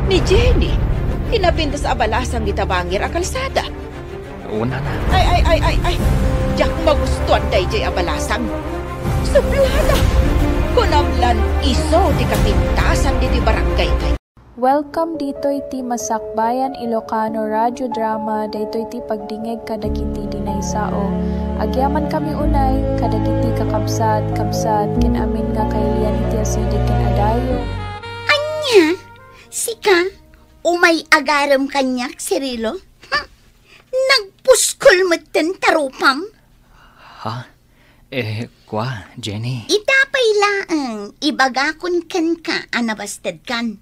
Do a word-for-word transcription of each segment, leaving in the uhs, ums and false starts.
Ni Jenny, ti napintas a balasang dita bangir a kalsada. Una na. Ay, ay, ay, ay, ay. Diak magustuan daydiay a balasang. Suplada! Kunam lan isu ti kapintasan ditoy barangay tayo. Welcome ditoy ti Masakbayan Ilocano Radio Drama, daytoy ti pagdingeg kadagiti dinaysao. Agyamankami unay kadagiti kakabsat, kabsat, ken amin nga kailian iti asideg ken adayo. Ania? Sika? Umay-agarem kaniak, Cirilo? Hm? Nagpuskol metten ta rupam? Ha? Eh, kua, Jenny. Ita pay laeng, ibagakon kenka a nabastedkan.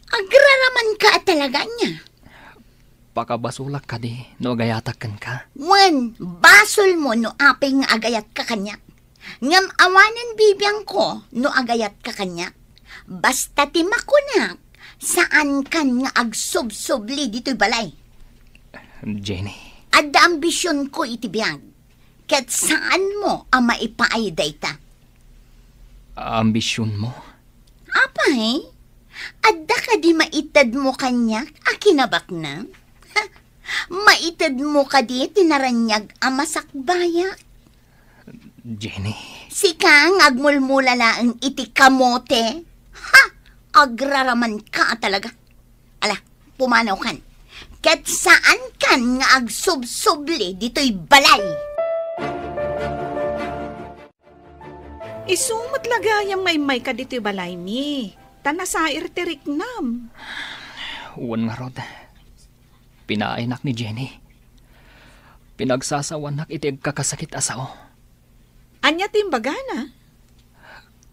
Agraramanka a talaga ania? Pakabasolak kadi no agayatak kenka? Wen, basolmo no apay nga agayatka kaniak. Ngem awanen bibiangko no agayatka kaniak. Basta ti makunak, saankan nga agsubsubli ditoy balay. Jenny. Adda ambisionko iti biag, ket saanmo a maipaay dayta. Ambisionmo? Apay, adda kadi maitedmo kaniak a kinabaknang? Maitedmo kadi ti naraniag a masakbayak? Jenny. Sika nga agmulmula laeng iti kamote? Ha! Agraramanka a talaga. Ala, pumanawkan. Ket saankan nga agsubsubli ditoy balay. Isu met la gayam nga immayka ditoy balaymi, ta nasair ti riknam. Wen ngarud, pinaaynak ni Jenny. Pinagsasawanak iti agkakasakit a sao. Ania ti imbagana?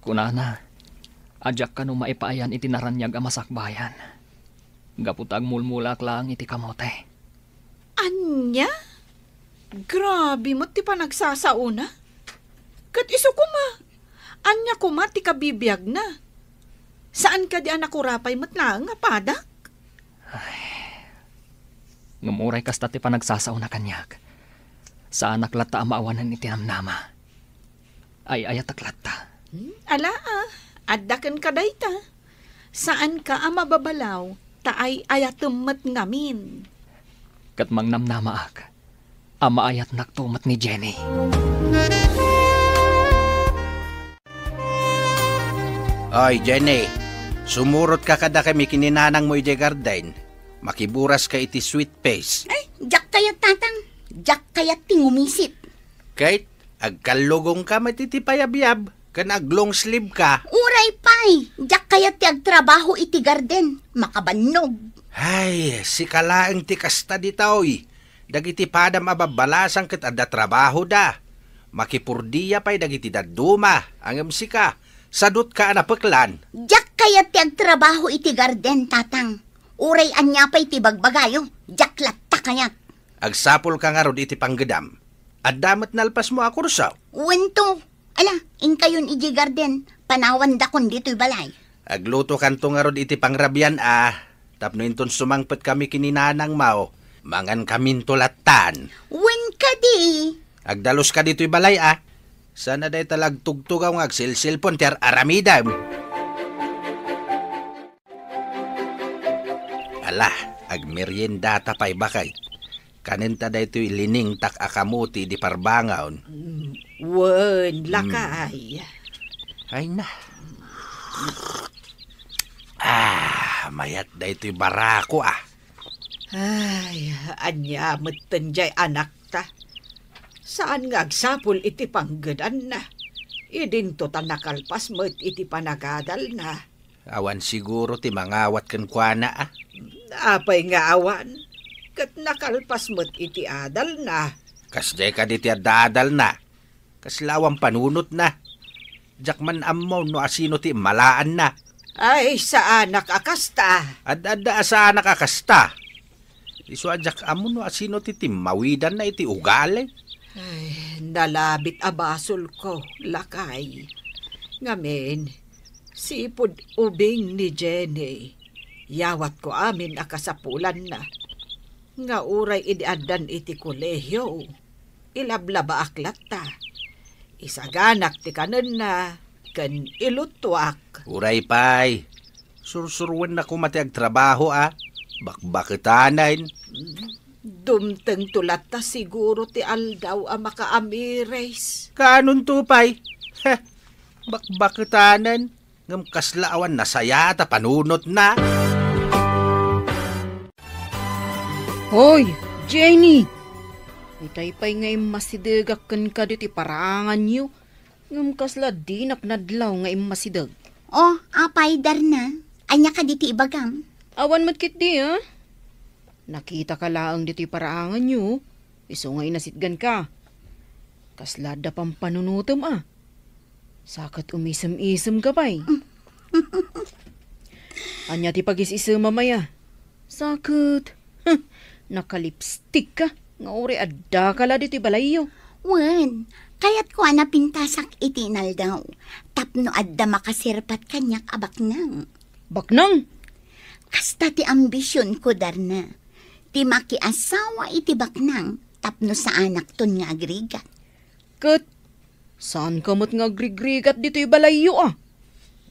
Kunana, a diak kano maipaayan iti naraniag a masakbayan, gapu ta agmulmulaak laeng iti kamote. Ania? Grabe met ti panagsasaona. Ket isu koma, ania koma ti kabibiagna? Saan kadi a nakurapay met laeng a padak? Ay. Ngem uray kasta ti panagsasaona kaniak, saanak latta a maawanan iti namnama. Ay-ayatek latta. Hmm, ala, ah, adda kenka dayta. Saanka a mababalaw, ta ay-ayatem met ngamin. Ket mangnamnamaak a maayatnakto met ni Jenny. Oy, Jenny, sumurotka kadakami ken ni nanangmo idiay garden. Makiburaska iti sweet face. Ay, diak kayat, Tatang. Diak kayat ti ngumisit. Ket agkallugongka met iti payabyab ken ag-long sleeve ka. Uray pay, diak kayat ti agtrabaho iti garden. Makabannog. Ay, sika laeng ti kasta ditoy. Dagiti padam a babbalasang ket adda trabahoda. Makipurdia pay dagiti dadduma, ngem sika, sadutka a napeklan. Diak kayat ti agtrabaho iti garden, Tatang. Uray ania pay ti bagbagayo, diak latta kayat. Agsapulka ngarud iti panggedam. Adda met nalpasmo a kurso? Wen to. Ala, inkayon idiay garden, panawandakon ditoy balay. Aglutokanto ngarud iti pangrabian a, tapno inton sumangpetkami ken ni nanangmo, mangankaminto lattan. Wen kadi. Agdaluska ditoy balay a. Saan a dayta la agtugtugaw nga agselselpon ti ar-aramidem. Ala, agmeriendata pay, baket. Kanenta daytoy liningtak a kamote idi parbangon. Mm, wen, mm, lakay. Ay na. Ah, mayat daytoy barako, ah. Ay, ania metten jay anakta? Saan nga agsapul iti panggedanna? Idinto ta nakalpas met iti panagadalna. Awan siguro ti mangawat kenkuana, a? Apay nga awan? Ket nakalpas met iti adalna. Kasdiay kadi ti adda adalna? Kasla awan panunotna? Diak man ammo no asino ti immalaanna. Ay, saanak a kasta. Ad-adda a saanak a kasta. Isu a diak ammo no asino ti timmawidanna iti ugali. Ay, nalabit a basolko, lakay. Ngamin, sipud ubing ni Jenny, yawatko amin a kasapulanna. Nga uray idi addan iti kolehiyo, ilablabaak latta. Isaganak ti kanenna ken iluttuak. Uray pay, Sursuruenna koma ti agtrabaho a bakbaketanen. Dumtengto latta siguro ti aldaw a makaamiris. Kaanonto pay? Heh, bakbaketanen. Ngem kasla awan nasayaat a panunotna. Hoy, Jenny! Itay pay nga immasidegak kenka ditoy paraanganyo, ngem kasla dinak nadlaw nga immasideg. Oh, apay, Darna? Ania kadi ti ibagam? Awan met ketdi, a? Nakitaka laeng ditoy paraanganyo, isu nga inasitganka. Kasla adda pampanunotem, a? Sa ket umisem-isemka pay. Ania ti pagis-isemam aya? Sa ket, huh, nakalipstikka nga uray addaka la ditoy balayyo. Wen, kayatko a napintasak iti inaldaw tapno adda makasirpat kaniak a baknang. Baknang? Kasta ti ambisionko, Darna. Ti makiasawa iti baknang tapno saanakton nga agrigat. Ket saanka met nga agrigrigat ditoy balayyo a?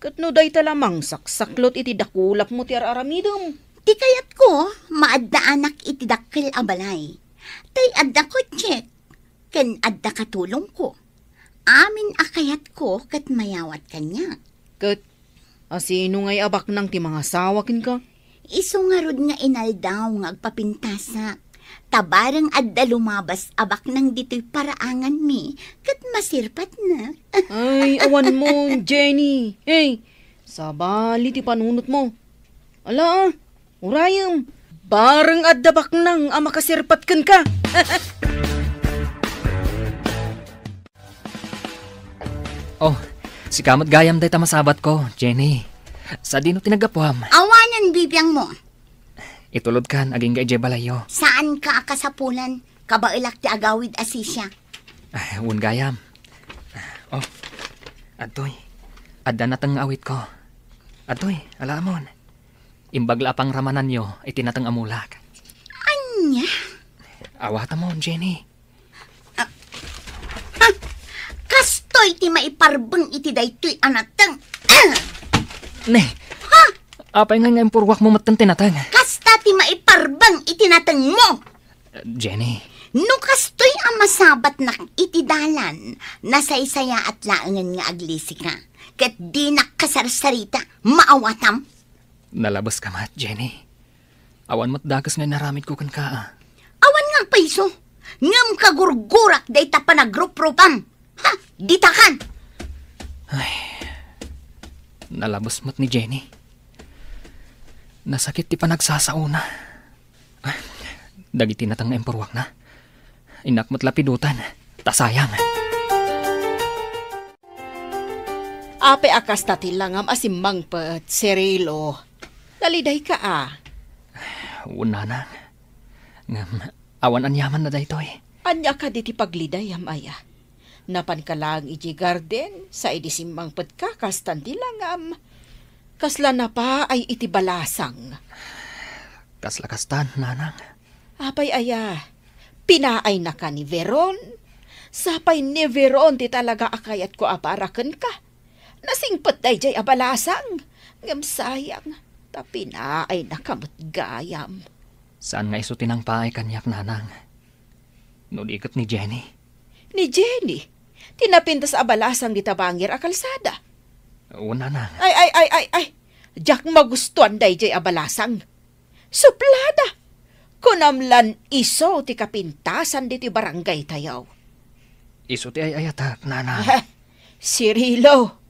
Ket no dayta la mangsaksaklot iti dakulapmo ti ar-aramidem. Ti kayatko, maaddaanak iti dakkel a balay. Tay adda kotsek, ken adda katulongko. Amin a kayatko ket mayawat kaniak. Ket asino ngay a baknang ti mangasawa kenka? Isu ngarud nga inaldaw nga agpapintasak. Ta bareng adda lumabas a baknang ditoy paraanganmi, ket masirpatna. Ay, awan mo, Jenny. Hey, sabali ti panunotmo. Ala, a, urayem. Bareng adda baknang a makasirpat kenka. Oh, sika met gayam dayta masabatko, Jenny. Sadino ti naggapuam? Awanen bibiangmo. Itulodkan agingga idiay balayyo. Saanka a kasapulan, kabaelak ti agawid a sisiak. Ah, wen gayam. Oh, adtoy. Adda nateng nga awitko. Adtoy, alaamon. Imbag la a pangramananyo iti nateng a mulak. Ania? Awatamon, Jenny. Ah, ah, kastoy ti maiparbeng iti daytoy a nateng. Ah! Ne, ha? Apay nga nga impurwak mo metten ti nateng? Kasta ti maiparbeng iti natengmo. Jenny. No kastoy a masabatnak iti dalan, nasaysayaat laengen nga aglisika, ket dinak kasarsarita, maawatam. Nalabas ka met, Jenny. Awan met dakes nga inaramidko kenka, a. Awan nga payso, ngem kagurgurak dayta panagruprupam. Ha, ditakan! Ay, nalabas met ni Jenny. Nasakit ti panagsasaona. Ay, dagiti nateng nga impurwakna. Innak met lapidutan, ta sayang. Apay a kasta ti langam a simmangpet, Cirilo? Nalidayka a? Wen, nanang. Ngem, awan aniamanna daytoy. Ania kadi ti paglidayam aya? Napanka laeng idiay garden, sa idi simmangpetka, kastan ti langam. Kasla napaay iti balasang. Kasla kastan, nanang. Apay aya? Pinaaynaka ni Veron? Sapay ni Veron ti talaga a kayatko a para kenka. Nasingpet daydiay a balasang, ngem sayang, ta pinaaynaka met gayam. Saan nga isu ti nangpaay kaniak, nanang. No di ket ni Jenny. Ni Jenny? Ti napintas a balasang dita bangir a kalsada? Wen, nanang. Ay, ay, ay, ay, ay! Diak magustuan daydiay a balasang. Suplada! Kunam lan isu ti kapintasan ditoy barangaytayo. Isu ti ay-ayatek, nanang. Ah, Cirilo,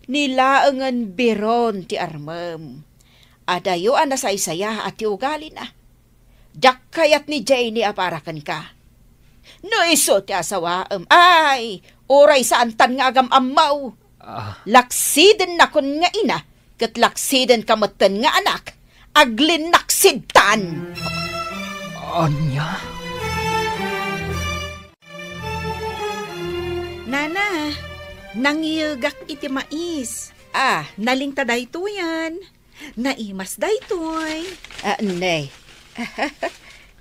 ni laengen Veron ti armem. Adayo a nasaysayaat ti ugalina. Diak kayat ni Jenny a para kenka. No isu ti asawaem, ay, uray saantan nga agam-ammo. Ah. Laksidennakon nga ina, ket laksidenka metten nga anak, aglinaksidtan. Ania? Nana, nangiyegak iti mais. Ah, nalingta daytoyen. Naimas daytoy. Ah, ne.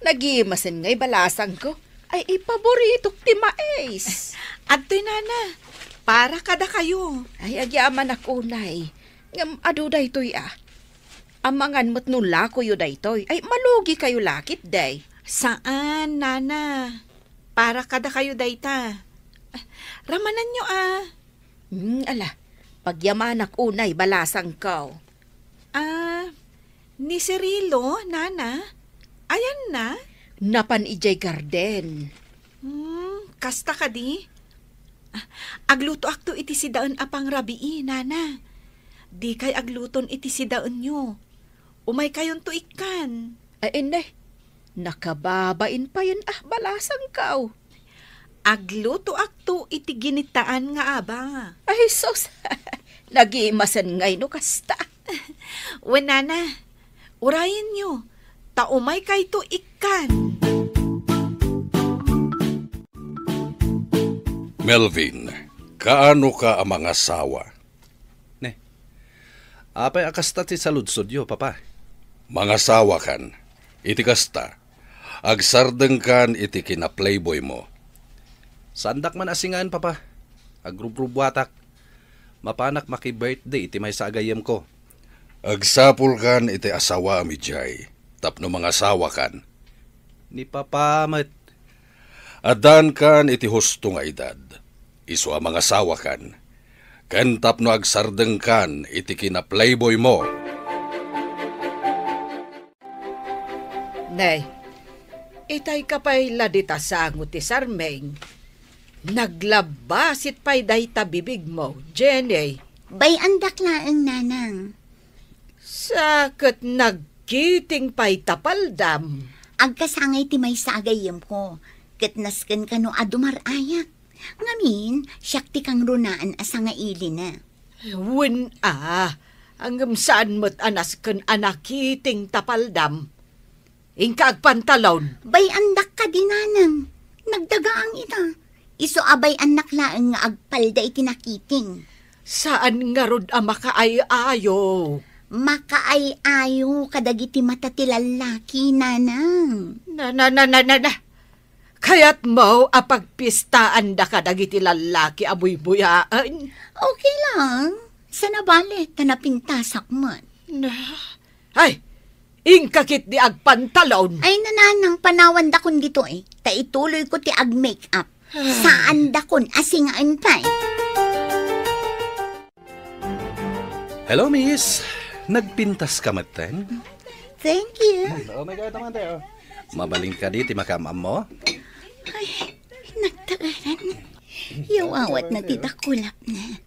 Nagimasen ngay balasangko. Ay, ipaboritok ti mais. Adtoy, nana. Para kadakayo. Ay, agyamanak unay. Ngem adu daytoy, a. Amangan met no lakoyo daytoy. Ay, malugikayo la ketdi. Saan, nana. Para kadakayo dayta. Ah, ramananyo, ah. Hmm, ala, pagyamanak unay balasangko. Ah, ni Cirilo, nana? Ayanna? Napan idiay garden. Hmm, kasta kadi? Ah, aglutoakto iti sidaen a pangrabii, nana. Dikay agluton iti sidaenyo. Umaykayonto ikkan. Ay, inne, nakababain payen a balasangko. Aglutoakto iti ginitaan nga aba. Ay, sus! Nagimasen ngay no kasta. Wen, nana, urayenyo, ta umaykayto ikkan. Melvin, kaano ka a mangasawa? Ne. Apay a kasta ti saludsodyo, Papa? Mangasawakan. Iti kasta, agsardengkan iti kina-playboymo. Saandak man a singaen, Papa. Agrubrubuatak. Mapanak maki-birthday iti maysa a gayyemko. Agsapulkan iti asawaem idiay tapno mangasawakan. Ni Papa met. Addankan iti husto nga edad, isu a mangasawakan, ken tapno agsardengkan iti kina-playboymo. Nay, itayka pay la dita sango ti sarming. Naglabbasit pay dayta bibigmo, Jenny. Bay-andak laeng, nanang. Sa ket nagkiting pay ta paldam. Agkasangay ti maysa a gayyemko, ket nasken kano a dumar-ayak. Ngamin, siak ti kangrunaan a sangailina. Wen a, ngem saan met a nasken a nakiting ta paldam. Inka agpantalon. Bay-andak kadi, nanang. Nagdagaang ita. Isu a bay-annak laeng nga agpalda iti nakiting. Saan ngarud a makaay-ayo? Makaay-ayo kadagiti mata ti lallaki, nanang. Na, na, na, na, na, na. Kayatmo a pagpistaanda kadagiti lallaki a buybuyaen? Okay lang. Saan a bale, ta napintasak met. Na, ay, inka ketdi agpantalon. Ay, nanang, panawandakon ditoy, ta ituloyko ti ag-make-up. Saandakon a singaen pay. Hello, miss. Nagpintas ka metten? Thank you. Oh my God, naman tayo. Mabalin kadi ti makaam-ammo? Ay, nagtaaran. Yawawat na ti dakulap na.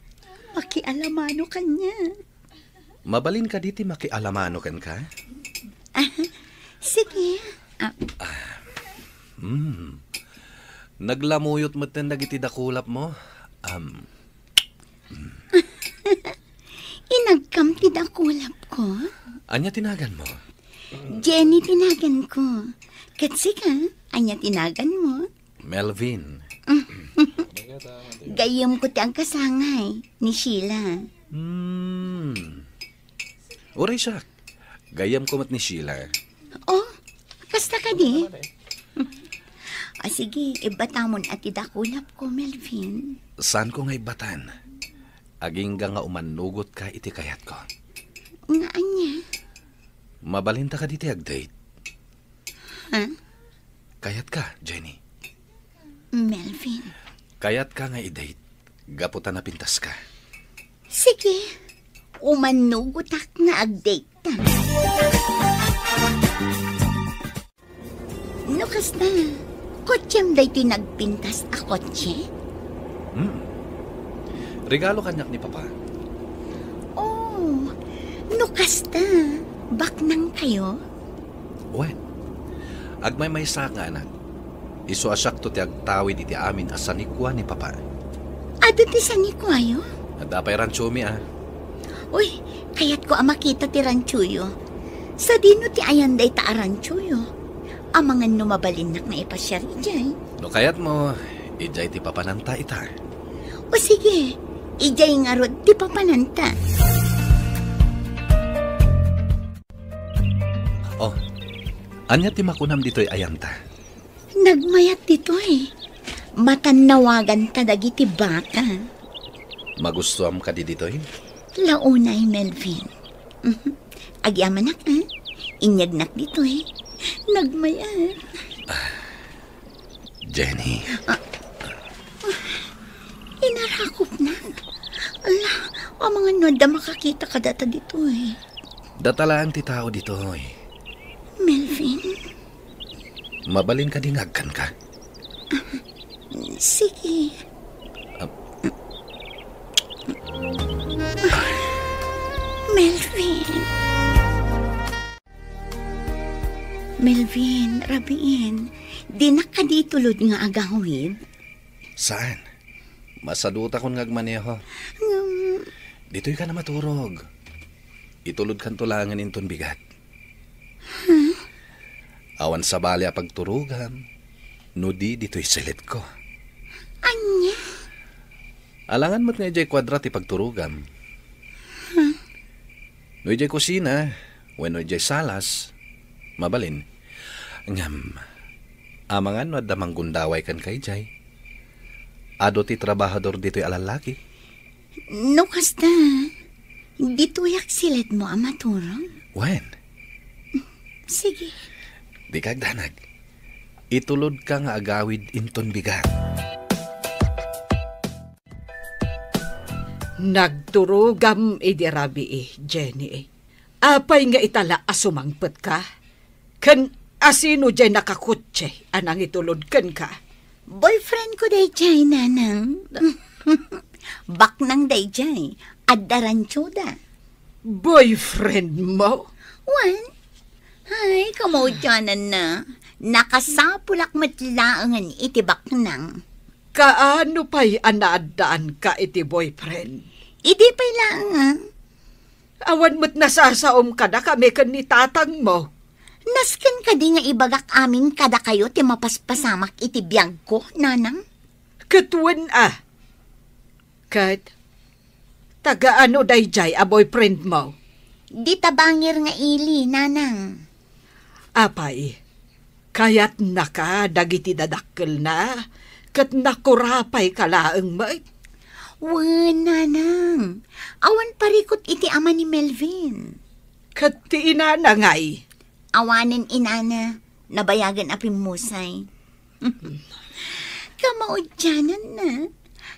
Pakialamano kanya. Mabalin kadi ti makialamano kenka? Ah, sige. Ah. Hmm. Naglamuyot metten dagiti dakulapmo. Am. Inagkam ti dakulapko? Ania ti naganmo? Jenny ti naganko. Ket sika, ania ti naganmo? Melvin. Gayyemko ti agkasangay, ni Sheila. Hmm. Uray siak, gayyemko met ni Sheila. Oh, kasta kadi? Ah, sige, ibbatamon a ti dakulapko, Melvin. Saanko nga ibbatan? Agingga nga umannugotka iti kayatko. Nga ania? Mabalinta kadi ti ag-date? Ha? Kayatka, Jenny? Melvin. Kayatka nga i-date, gapu ta napintaska. Sige, umannugotak nga ag-date ta. No kasta, kotsem daytoy nagpintas a kotse? Hmm. Regalo kaniak ni Papa. Oh, no kasta, baknang kayo? Wen, agmaymaysaak nga anak. Isu a siakto ti agtawid iti amin a sanikua ni Papa. Adu ti sanikuayo? Adda pay rantsomi a. Uy, kayatko a makita ti rantsoyo. Sadino ti ayan dayta a rantsoyo? Amangan no mabalinnak nga ipasiar idiay. No kayatmo, idiay ti papananta ita. O sige, idiay ngarud ti papananta. Oh, ania ti makunam ditoy ayanta? Nagmayat ditoy. Matannawaganta dagiti baka. Magustuam kadi ditoy? Launay, Melvin. Mhm. Agyamanak, a? Inyegnak ditoy. Nagmayat. Jenny. Inarakopna. Ala, amangan no adda makakita kadata ditoy. Data laeng ti tao ditoy. Melvin? Mabalin kadi nga agkanka? Sige. Ah. Melvin. Melvin, rabiin, dinak kadi itulod nga agawid? Saan? Masadutakon nga agmaneho. Ngem, ditoy ka na maturog. Itulodkanto laengen inton bigat. Huh? Awan sabali a pagturogam, no di ditoy silitko. Ania? Alangan met nga idiay kuadra ti pagturogam. Huh? No idiay kusina, wenno idiay salas, mabalin. Ngem, amangan no adda manggundaway kenka idiay. Adu ti trabahador ditoy a lallaki. No kasta, ditoyak silitmo a maturog? Wen. Sige. Dika agdanag. Itulodka nga agawid inton bigat. Nagturogam idi rabii, Jenny. Apay nga itala a sumangpetka? Ken asino diay nakakotse a nangitulod kenka? Boyfriendko daydiay, nanang. Baknang daydiay, adda rantsoda. Boyfriendmo? Wen. Ay, kamaudiananna. Nakasapulak met laengen iti baknang. Kaano pay a naaddaanka iti boyfriend? Idi pay laeng, a. Awan met nasasaom kadakami ken ni tatangmo. Nasken kadi nga ibagak amin kadakayo ti mapaspasamak iti biagko, nanang? Ket wen a. Ket, taga-ano daydiay a boyfriendmo? Dita bangir nga ili, nanang. Apay, kayatnaka dagiti dadakkelna, ket nakurapayka laeng met? Wen, nanang. Awan parikut iti ama ni Melvin. Ket ti inana ngay? Awanen inana, nabayagen a pimmusay. Kamaudiananna,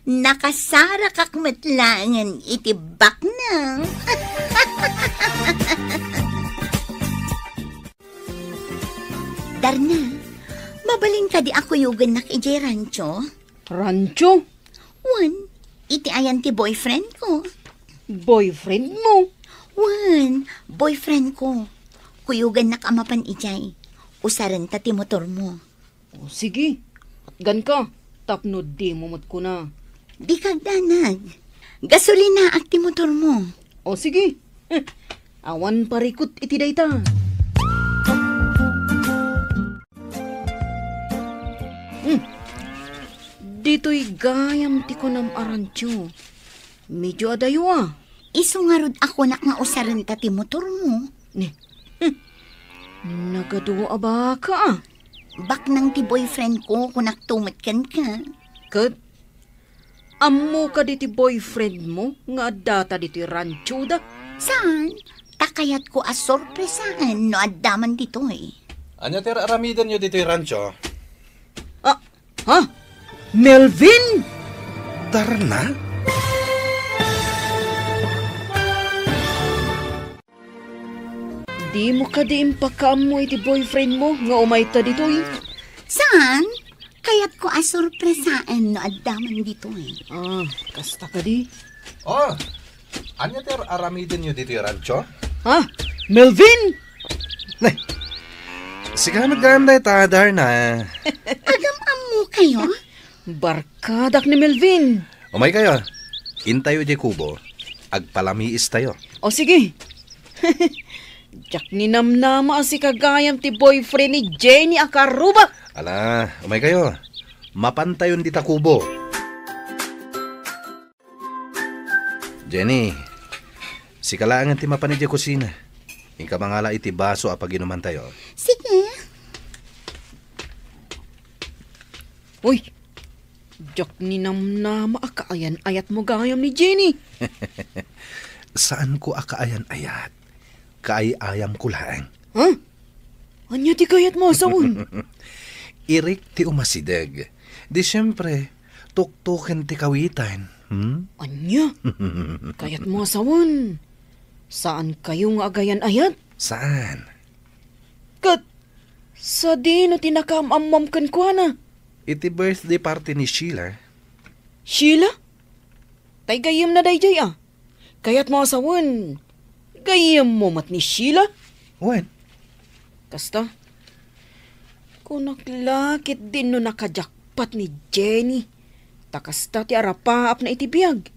nakasarakak met laengen iti baknang. Darna, mabalin kadi a kuyogennak idiay rancho? Rancho? Wen, iti ayan ti boyfriendko. Boyfriendmo? Wen, boyfriendko. Kuyogennak a mapan idiay. Usarenta ti motormo. O, sige. Atganka, tapno dimo met kuna. Dika agdanag. Gasolinaak ti motormo. O, sige. Awan parikut iti dayta. Hmm. Ditoy gayam ti kunam a rancho. Medio adayo a. Isu ngarud a kunak nga usarenta ti motormo. Ni. Hmm. Nagadu a baka a. Baknang ti boyfriendko, kunakto met kenka. Ket, ammo kadi ti boyfriendmo nga addata ditoy ranchoda? Saan? Ta kayatko a sorpresaen no adda man ditoy. Ania ti ar-aramidenyo ditoy rancho? Ah, ha? Melvin? Darna? Dimo kadi impakaammo iti boyfriendmo nga umayta ditoy? Saan? Kayatko a sorpresaen no adda man ditoy. Ah, kasta kadi? Oh, ania ti ar-aramidenyo ditoy rancho? Ha? Melvin? Nay, sika met gayam dayta, Darna. Agam-ammokayo? Barkadak ni Melvin. Umaykayo. Intayo idiay kubo. Agpalamiistayo. O, sige. Diak ninamnama a sika gayam ti boyfriend ni Jenny a karuba. Ala, umaykayo. Mapantayon dita kubo. Jenny, sika laengen ti mapan idiay kusina. Inka mangala iti baso a paginumantayo. Sige. Uy, diak ninamnama a kaayan-ayatmo gayam ni Jenny. Saanko a kaayan-ayat. kaay-ayamko laeng. Ha? Ania ti kayatmo a sawen? Irik ti umasideg. Di siempre, tuktoken ti kawitan. Hmm? Ania? Kayatmo a sawen? Saankayo nga agayan-ayat? Saan? Ket sadino ti nakaam-ammom kenkuana? Iti birthday party ni Sheila. Sheila? Tay gayyemna daydiay a. Kayatmo a sawen, gayyemmo met ni Sheila? Wen. Kasta? Kunak la ketdin no nakajakpat ni Jenny. Ta kasta ti arapaapna iti biag.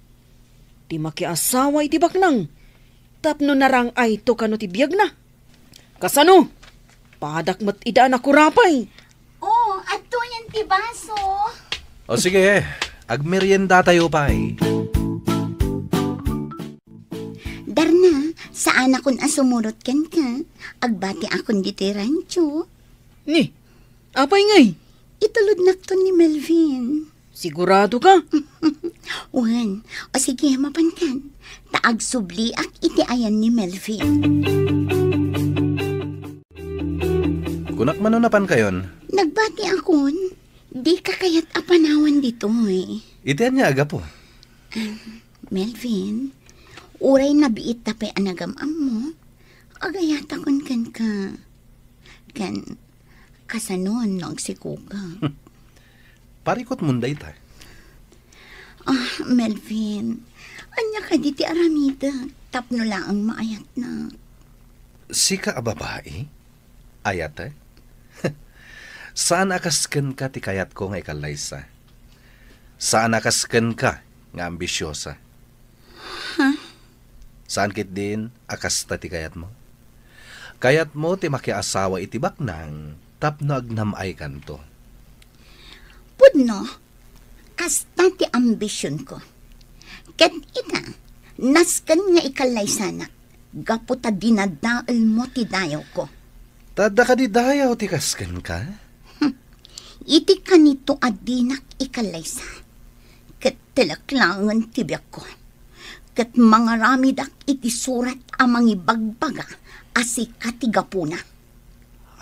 Ti makiasawa iti baknang. Tapno narang-ayto kano ti biagna. Kasano? Padak met ida a nakurapay. Oh, adtoyen ti baso. O sige, agmeriendatayo pay. Darna, saanakon a sumurot kenka. Agbatiakon ditoy rancho. Ni, apay ngay? Itulodnakton ni Melvin. Sigurado ka? Wen. O sige, mapankan. Ta agsubliak iti ayan ni Melvin. Kunak mano napankayon? Nagbatiakon, dika kayat a panawan ditoy. Iti ania a gapu? Ah, Melvin, uray nabiitta pay a nagam-ammo, agayatakon kenka. Ken, kasanon no agsikoka? Parikutmon dayta. Ah, Melvin, ania kadi ti aramidek tapno laeng maayatnak? Sika a babai? Ayatek? Saan a kas kenka ti kayatko nga ikallaysa. Saan a kas kenka nga ambisiosa. Ha? Saan ketdin a kasta ti kayatmo? Kayatmo ti makiasawa iti baknang tapno agnam-aykanto. Pudno, kasta ti ambisionko. Ket ita, nasken nga ikallaysanak gapu ta dinadaelmo ti dayawko. Ta adda kadi dayaw ti kas kenka? Hmm. Iti kanito a dinak ikallaysa, ket telek laengen ti biagko, ket mangaramidak iti surat a mangibagbaga a sika ti gapuna.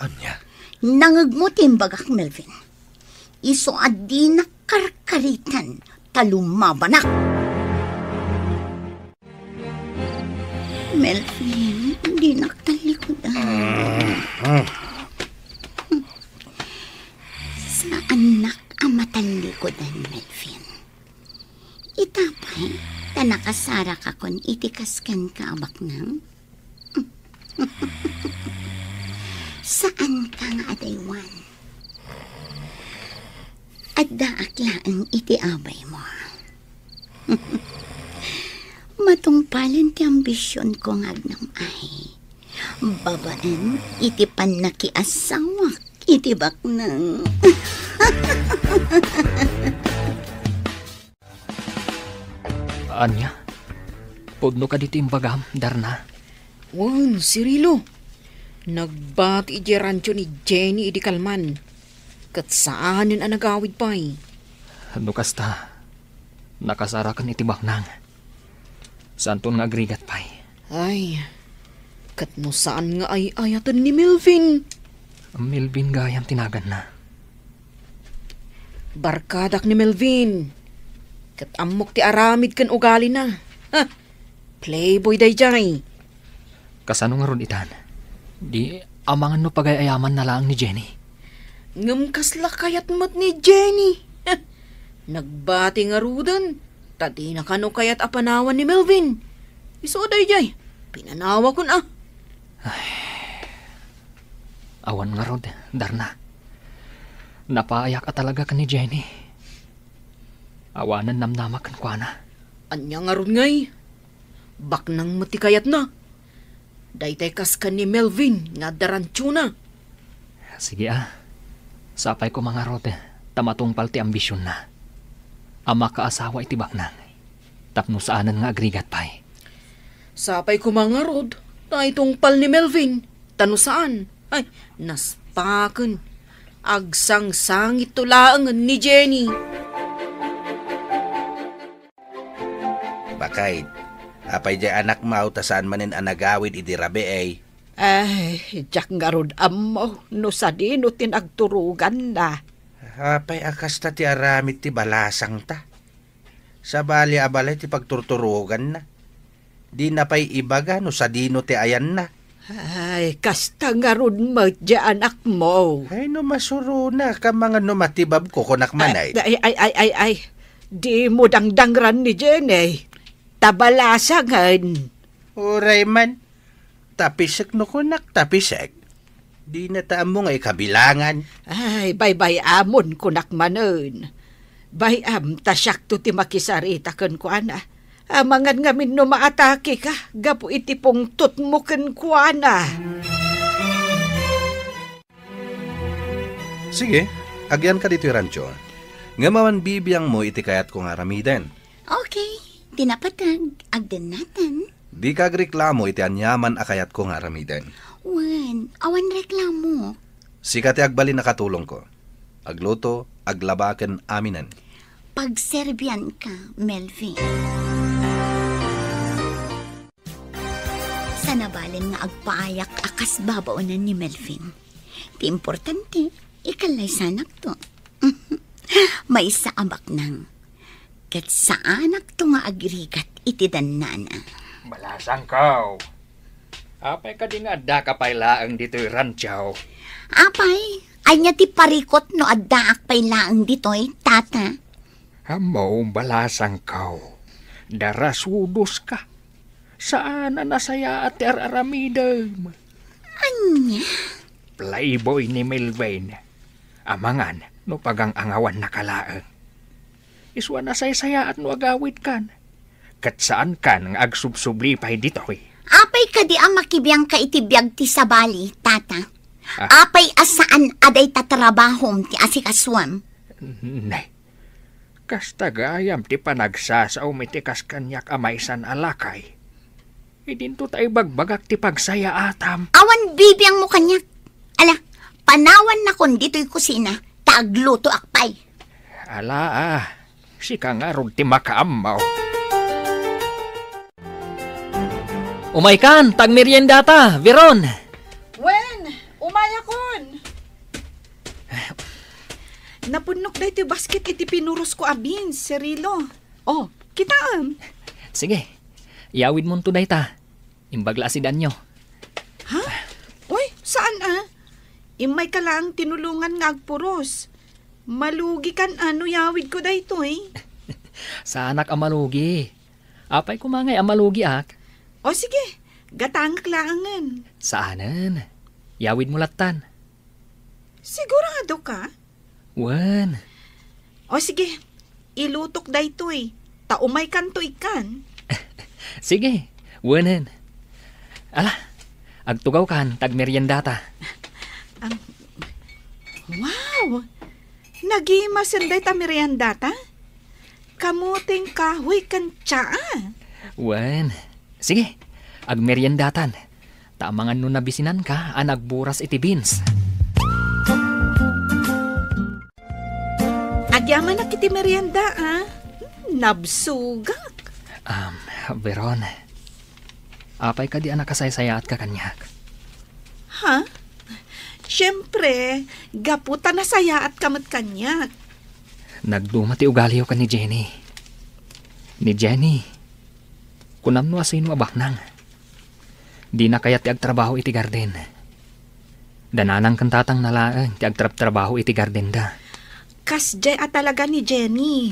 Ania? Nangegmo ti imbagak, Melvin. Isu a dinak karkariten ta lumabanak. Melvin, dinak tallikudan. Saannak a matallikudan, Melvin. Ita pay, ta nakasarakakon iti kas kenka a baknang. Saanka nga adaywan. Addaak laeng iti abaymo. Matungpalen ti ambisionko nga agnam-ay babaen iti pannakiasawak iti baknang. Ania? Pudno kadi ti imbagam, Darna? Wen, Cirilo. Nagbati idiay rancho ni Jenny idi kalman. Ket saanen a nagawid pay. No kasta, nakasaraken iti baknang. Saanton nga agrigat pay. Ay, ket no saan nga ay-ayaten ni Melvin? Melvin gayam ti naganna. Barkadak ni Melvin. Ket ammok ti aramid ken ugalina. Ha! Playboy daydiay. Kasano ngarud itan? Di amangan no pagay-ayamanna laeng ni Jenny. Ngem kasla kayat met ni Jenny. Nagbati ngaruden, ta dina kano kayat a panawan ni Melvin. Isu daydiay, pinanawakon a. Ay. Awan ngarud, Darna. Napaayak a talaga ken ni Jenny. Awanen namnamak kenkuana. Ania ngarud ngay? Baknang met ti kayatna. Daytay kas ken ni Melvin nga adda ranchona. Sige a. Sapay koma ngarud ta matungpal ti ambisionna a makaasawa iti baknang tapno saanen nga agrigat pay. Sapay koma ngarud ta itungpal ni Melvin ta no saan, ay, naspaken. Agsangsangitto laengen ni Jenny. Bakay, Apay diay anakmo ta saan manen a nagawid idi rabii? Ay, diak ngarud ammo no sadino ti nagturoganna. Apay a kasta ti aramid ti balasangta? Sabali a balay ti pagturturoganna. Dina pay ibaga no sadino ti ayanna. Ay, kasta ngarud met diay anakmo. Ay, no masurona, kamangan no matibabko, kunak man ay. Ay, ay, ay, ay, ay. Dimo dangdangran ni Jenny. Ta balasangen. Uray man. Tapisek no kunak, tapisek. Dina ta ammo nga ikabilangan. Ay, baybay-amon, kunak manen. Bay-am ta siakto ti makisarita kenkuana. Amangan ngamin no maatakeka gapu iti pungtotmo kenkuana. Sige, agyanka ditoy rancho. Ngem awan bibiangmo iti kayatko nga aramiden. Okay, ti napateg, agdennaten. Dika agreklamo iti aniaman a kayatko nga aramiden. Wen, awan reklamo. Sika ti agbalin a katulongko. Agluto, aglaba ken aminen. Pagserbianka, Melvin. Saan a balen nga agpaayak a kas babaonen ni Melvin. Ti importante, ikallaysanakto. Maysa a baknang. Ket saanakto nga agrigat iti dannana. Balasangko. Apay kadi nga addaka pay laeng ditoy rancho? Apay, ania ti parikut no addaak pay laeng ditoy, tata? Ammo, balasangko. Darasudoska. Saan a nasayaat ti ar-aramidem. Ania? Playboy ni Melvin. Amangan no pagang-angawannaka laeng. Isu a nasaysayaat no agawidkan. Ket saankan nga agsubsubli pay ditoy. Apay kadi a makibiangka iti biag ti sabali, tata? Ah. Apay a saan a dayta trabahom ti asikasuam? Ne. Kasta gayam ti panagsasaom iti kas kaniak a maysan a lakay. Idinto ta ibagbagak ti pagsayaatam. Awan bibiangmo kaniak. Ala, panawannakon ditoy kusina, ta aglutoak pay. Ala, ah, sika ngarud ti makaammo. Umaykan, ta agmeriendata, Veron. Wen, umayakon. Napunnok daytoy basket iti pinurosko a beans, Cirilo. Oh, kitaem. Sige, iyawidmonto dayta. Imbag la a sidaanyo. Ha? Uy, saan a? Immayka laeng tinulongan nga agpuros. Malugikan a no iyawidko daytoy. Saanak a malugi. Apay koma ngay a malugiak? O sige, gatangek laengen. Saanen. Iyawidmo lattan. Siguradoka? Wen. O sige, ilutok daytoy. Ta umaykanto ikkan. Sige, wenen. Ala, agtugawkan, ta agmeriendata. Am, wow! Nagimasen dayta meriendata? Kamoteng kahoy ken tsaa? Wen. Sige, agmeriendatan. Ta amangan no nabisinanka a nagburas iti beans. Agyamanak iti merienda, a. Nabsogak. Um, Veron, apay kadi a nakasaysayaatka kaniak? Ha? Siempre, gapu ta nasayaatka met kaniak. Nagduma ti ugaliyo ken ni Jenny. Ni Jenny, kunam no asino a baknang. Dina kayat ti agtrabaho iti garden. Da nanang ken tatangna laeng ti agtrabtrabaho iti gardenda. Kasdiay a talaga ni Jenny.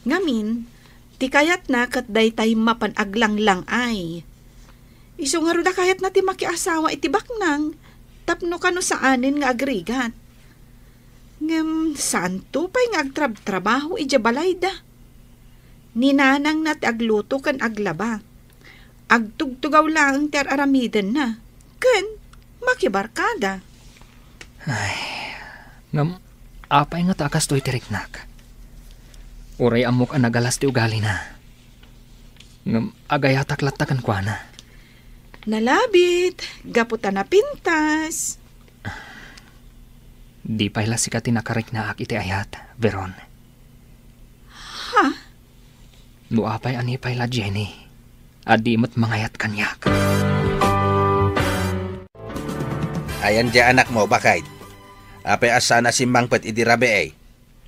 Ngamin, ti kayatna ket daytay mapan aglanglang-ay. Isu ngarud a kayatna ti makiasawa iti baknang tapno kano saanen nga agrigat. Ngem saanto pay nga agtrabtrabaho idiay balayda. Ni nanangna ti agluto ken aglaba. Agtugtugaw laeng ti ar-aramidenna. Ken makibarkada. Ay, ngem apay ngata a kastoy ti riknak? Uray ammok a nagalas ti ugalina. Ngem agayatak latta kenkuana. Nalabit, gapu ta napintas. Di pay la sika ti nakariknaak iti ayat, Veron. Ha? No apay a ni pay la Jenny, a di met mangayat kaniak. Ayan diay anakmo, baket? Apay a saan a simmangpet idi rabii?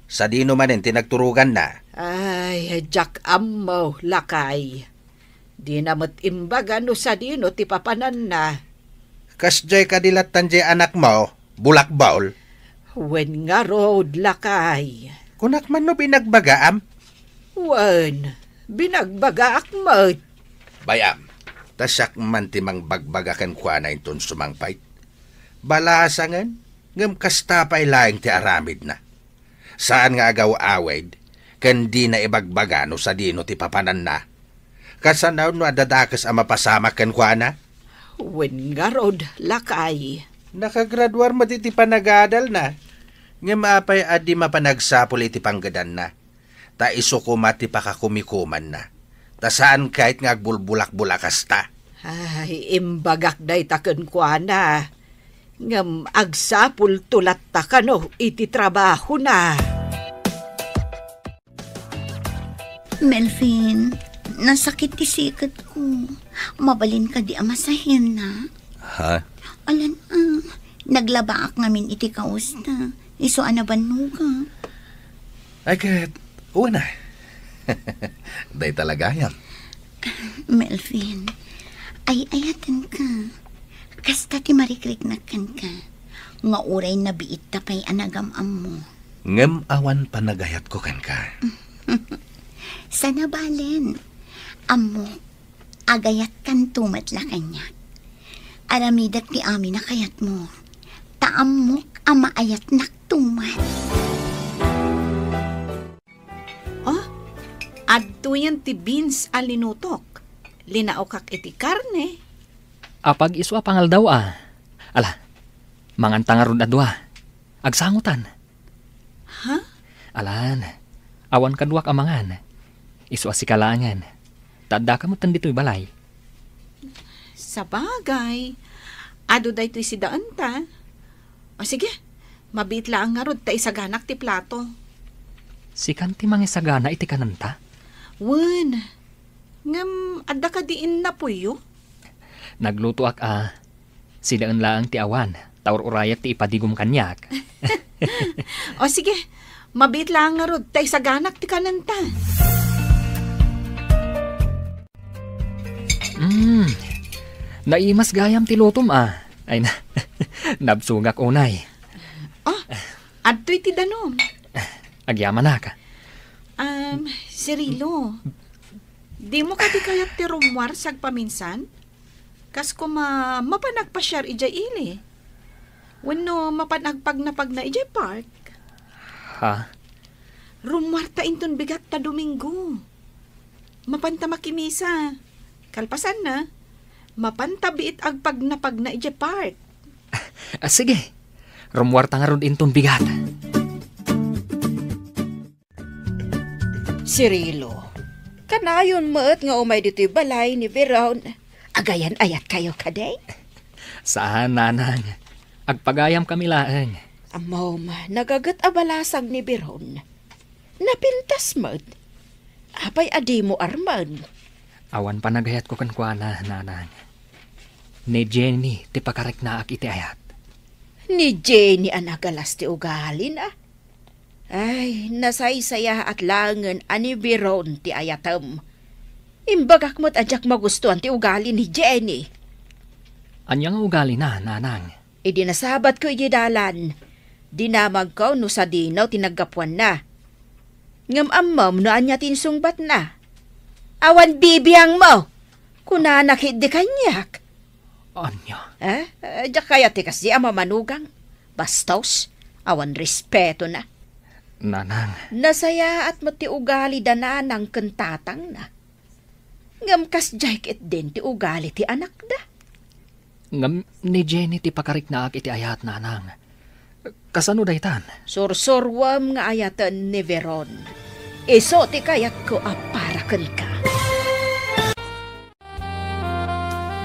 Sadino manen ti nagturoganna? Ay, diak ammo, lakay. Dina met imbaga no sadino ti papananna. Kasdiay kadi lattan diay anakmo, bulakbol? Wen ngarud, lakay. Kunak man no binagbagaam? Wen, binagbagaak met. Bay-am, ta siak man ti mangbagbaga kenkuana inton sumangpet. Balasangen, ngem kasta pay laeng ti aramidna. Saan nga agaw-awid, ken dina ibagbaga no sadino ti papananna. Kasano no adda dakes a mapasamak kenkuana? Wen ngarud, lakay. Nakagraduar met iti panagadalna, ngem apay a di mapanagsapul iti panggedanna? Ta isu koma ti pakakumikumanna. Ta saan ket nga agbulbulakbol a kasta. Ay, imbagak dayta kenkuana. Ngem agsapulto latta kano iti trabahona. Melvin, nasakit ti siketko. Mabalin kadi a masahenna? Ha? Alan, ah, naglabaak ngamin iti kawesta. Isu a nabannoga. Ay, ket, una. Dayta la gayam. Melvin, ay-ayatenka. Kasta ti marikriknak kenka. Nga uray nabiitta pay a nagam-ammo. Ngem awan panagayatko kenka. Sana balen. Ammok, agayatkanto met la kaniak. Aramidek ti amin a kayatmo. Ta ammok a maayatnakto met. Oh, adtoyen ti beans a linutok. Linaokak iti karne. Apag isu a pangaldaw a. Ala, manganta ngarud a dua. Agsangotan. Ha? Alan, awan kaduak a mangan. Isu a sika laengen. Ta addaka metten ditoy balay. Sabagay, adu daytoy sidaenta. O sige, mabiit laeng ngarud ta isaganak ti plato. Sikan ti mangisagana iti kanenta? Wen, ngem adda kadi innapoyo? Naglutoak a, sidaen laeng ti awan, ta ur-urayek ti ipadigom kaniak. O sige, mabiit laeng ngarud ta isaganak ti kanenta. Mm, naimas gayam ti lutom a. Ay na, nabsogak unay. Oh, adtoy ti danum. Agyamanak. Um, Cirilo, dimo kadi kayat ti rummuar sagpaminsan? Kas koma, mapan agpasiar idiay ili. Wenno mapan agpagnapagna idiay park. Ha? Rummuarta inton bigat ta Domingo. Mapanta makimisa. Kalpasanna, mapanta biit agpagnapagna idiay park. Ah, sige. Rummuarta ngarud inton bigat. Cirilo, kanayon met nga umay ditoy balay ni Veron. Agayan-ayatkayo kadi? Saan, nanang. Agpagayamkami laeng. Ammom, nagaget a balasang ni Veron. Napintas met. Apay a dimo armen? Awan panagayatko kenkuana, nanang. Ni Jenny ti pakariknaak iti ayat. Ni Jenny a nagalas ti ugalina? Ay, nasaysayaat laengen a ni Veron ti ayatem. Imbagak met a diak magustuan ti ugali ni Jenny. Ania nga ugalina, nanang? Idi nasabatko idiay dalan, dinamagko no sadino ti naggapuanna. Ngem ammom no ania ti insungbatna? Awan bibiangmo! Kunana ketdi kaniak. Ania? Eh? Eh, diak kayat ti kasdi a mamanugang. Bastos, awan respetona. Nanang. Nasayaat met ti ugali da nanang ken tatangna. Ngem kasdiay ketdin ti ugali ti anakda. Ngem ni Jenny ti pakariknaak iti ayat, nanang. Kasano daytan? Sursuruem nga ayaten ni Veron. Isu ti kayatko a para kenka.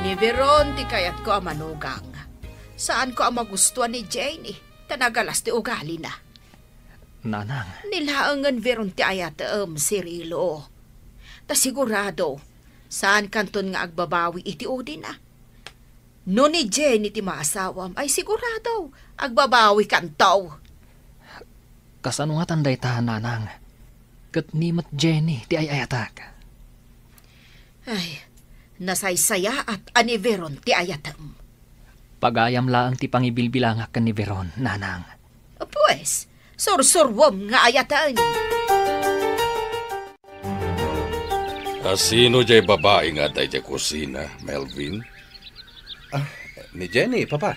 Ni Veron ti kayatko a manugang. Saanko a magustuan ni Jenny, ta nagalas ti ugalina. Nanang. Ni laengen Veron ti ayatem, Cirilo. Ta sigurado, Saankanton nga agbabawi iti udina. No ni Jenny ti maasawam, ay sigurado, agbabawikanto. Kasano ngatan dayta, Nanang? Ket ni met Jenny ti ay-ayatek. Ay, nasaysayaat a ni Veron ti ayatem. Pagayam laeng ti pangibilbilangak ken ni Veron, Nanang. Pues, sursurom nga ayaten. A sino jay babai nga adda idiay kusina, Melvin? Ah, ni Jenny, Papa.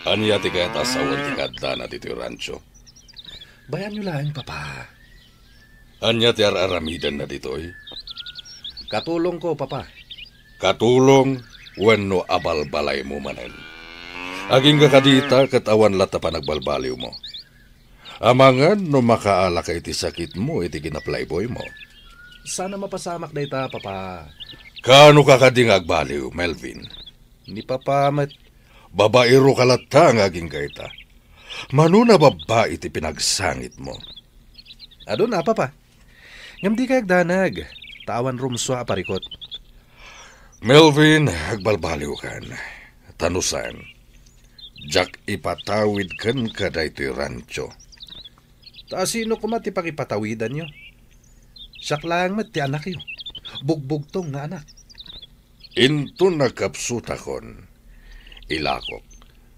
Ania ti kayat a sawen ti kaaddana ditoy rancho? Bayanyo laeng, Papa. Ania ti ar-aramidenna ditoy? Katulongko, Papa. Katulong wenno abalbalaymo manen? Agingga kadi ita ket awan latta panagbalbaliwmo. Amangan no makaalaka iti sakitmo iti kinaplayboymo. Saan a mapasamak dayta, Papa. Kaano ka kadi nga agbaliw, Melvin? Ni Papa met. Babaero ka latta nga agingga ita. Mano a babbai ti pinagsangitmo? Aduna, Papa. Ngem dika agdanag, ta awan rumsua a parikut. Melvin, agbalbaliwkan. Ta no saan, diak ipatawid kenka daytoy rancho. Ta sino koma ti pangipatawidanyo? Siak laeng met ti anakyo. Bugbugtong nga anak. Inton nagkapsutakon, ilakok,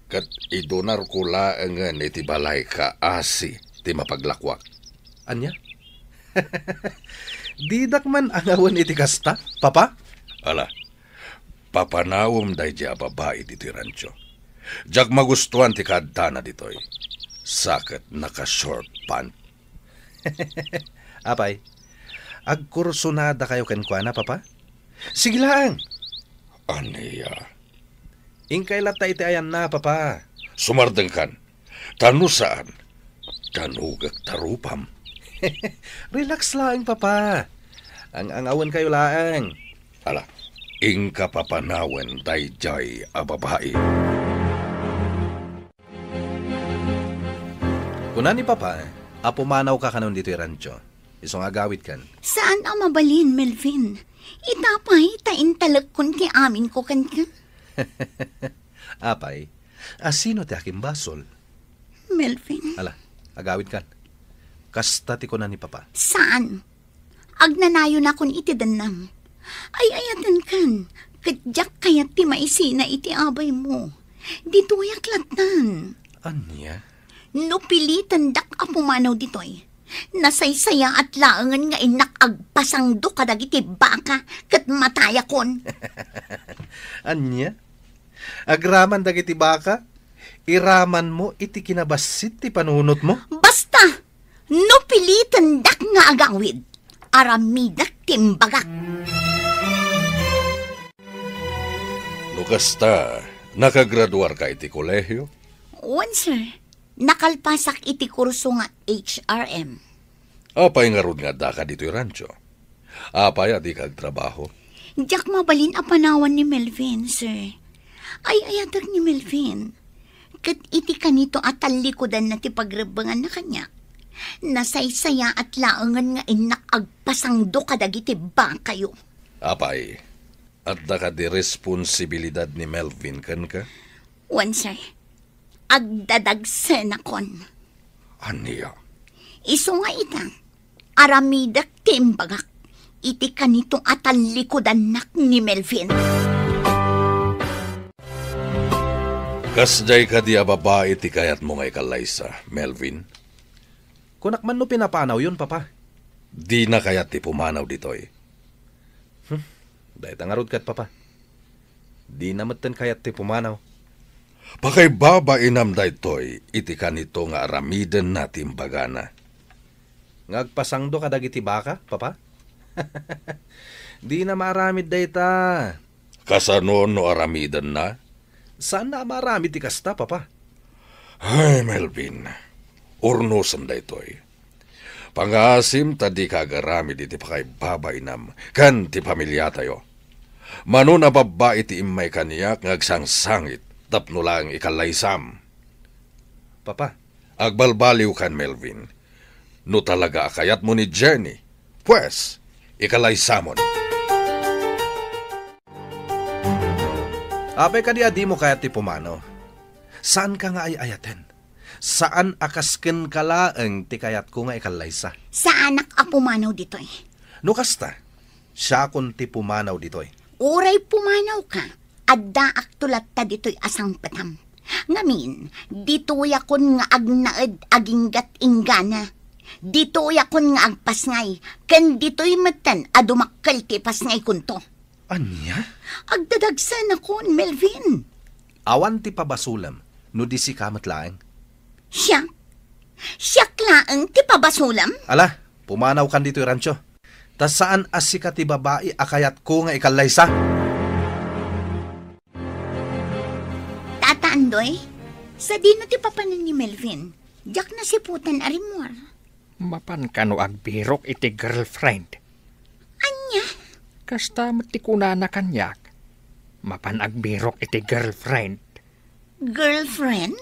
ket idunarko laengen iti balay kaasi ti mapaglakuak. Ania? Didak man angawen iti kasta, Papa? Ala, papanawem daydiay a babai ditoy rancho. Diak magustuan ti kaaddana ditoy. Sa ket naka-short pant. Apay, agkursunadakayo kenkuana, Papa? Sige laeng. Ania? Inkay latta iti ayanna, Papa. Sumardengkan. Ta no saan, danugek ta rupam. Relax laeng, Papa. Ang-angawenkayo laeng. Ala, inka papanawen daydiay a babai. Kuna ni Papa a pumanawka kanon ditoy rancho. Isu nga agawidkan. Saan a mabalin, Melvin. Ita pay ta intalekkon ti aminko kenka. Apay, a sino ti akimbasol? Melvin. Ala, agawidkan. Kasta ti kuna ni Papa. Saan? Agnanayonakon iti dennam. Ay-ayatenkan, ket diak kayat ti maisina iti abaymo. Ditoyak lattan. Ania? No pilitendak a pumanaw ditoy, nasaysayaat laengen nga innak agpasangdo kadagiti baka ket matayakon. Ania? Agraman dagiti baka? Iramanmo iti kinabassit ti panunotmo? Basta! No pilitendak nga agawid, aramidek ti imbagak. No kasta, nakagraduarka iti kolehio? Wen, sir. Nakalpasak iti kurso nga H R M. Apay ngarud nga addaka ditoy rancho? Apay a dika agtrabaho? Diak mabalin a panawan ni Melvin, sir. Ay-ayatek ni Melvin. Ket iti kanito a tallikudanna ti pagrebbenganna kaniak, nasaysayaat laengen nga innak agpasangdo kadagiti bakayo. Apay, adda kadi responsibilidad ni Melvin kenka? Wen, sir. Agdadagsenakon. Ania? Isu nga ita, aramidek ti imbagak iti kanito a tallikudannak ni Melvin. Kasdiay kadi a babai ti kayatmo nga ikallaysa, Melvin? Kunak man no pinapanawyon, Papa. Dina kayat ti pumanaw ditoy. Hmm, dayta ngarud ket, Papa. Dina metten kayat ti pumanaw. Pakaibabainam daytoy iti kanito nga aramidenna ti imbagana. Nga agpasangdo kadagiti baka, Papa? Dina maaramid dayta. Kasano no aramidenna? Saanna a maaramid ti kasta, Papa. Ay, Melvin, urnosem daytoy. Pangaasim ta dika agaramid iti pakaibabainam ken ti familiatayo. Mano a babbai ti immay kaniak nga agsangsangit tapno laeng ikallaysam. Papa. Agbalbaliwkan, Melvin. No talaga a kayatmo ni Jenny, pues, ikalaysamon. Apay kadi a dimo kayat ti pumanaw? Saanka nga ay-ayaten. Saan a kas kenka laeng ti kayatko nga ikallaysa. Saanak a pumanaw ditoy. No kasta, siakon ti pumanaw ditoy. Uray pumanawka, addaakto latta ditoy a sangpetam. Ngamin, ditoyakon nga agnaed aginggat inggana. Ditoyakon nga agpasngay, ken ditoy metten a dumakkel ti ipasngaykonto. Ania? Agdadagsenakon, Melvin. Awan ti pabasolem no di sika met laeng. Siak? Siak laeng ti pabasolem? Ala, pumanawkan ditoy rancho. Ta saan a sika ti babai a kayatko nga ikallaysa. Tata Andoy, sadino ti papanen ni Melvin? Diak nasiputan a rimmuar. Mapan kano agbirok iti girlfriend? Ania? Kasta met ti kunana kaniak. Mapan agbirok iti girlfriend. Girlfriend?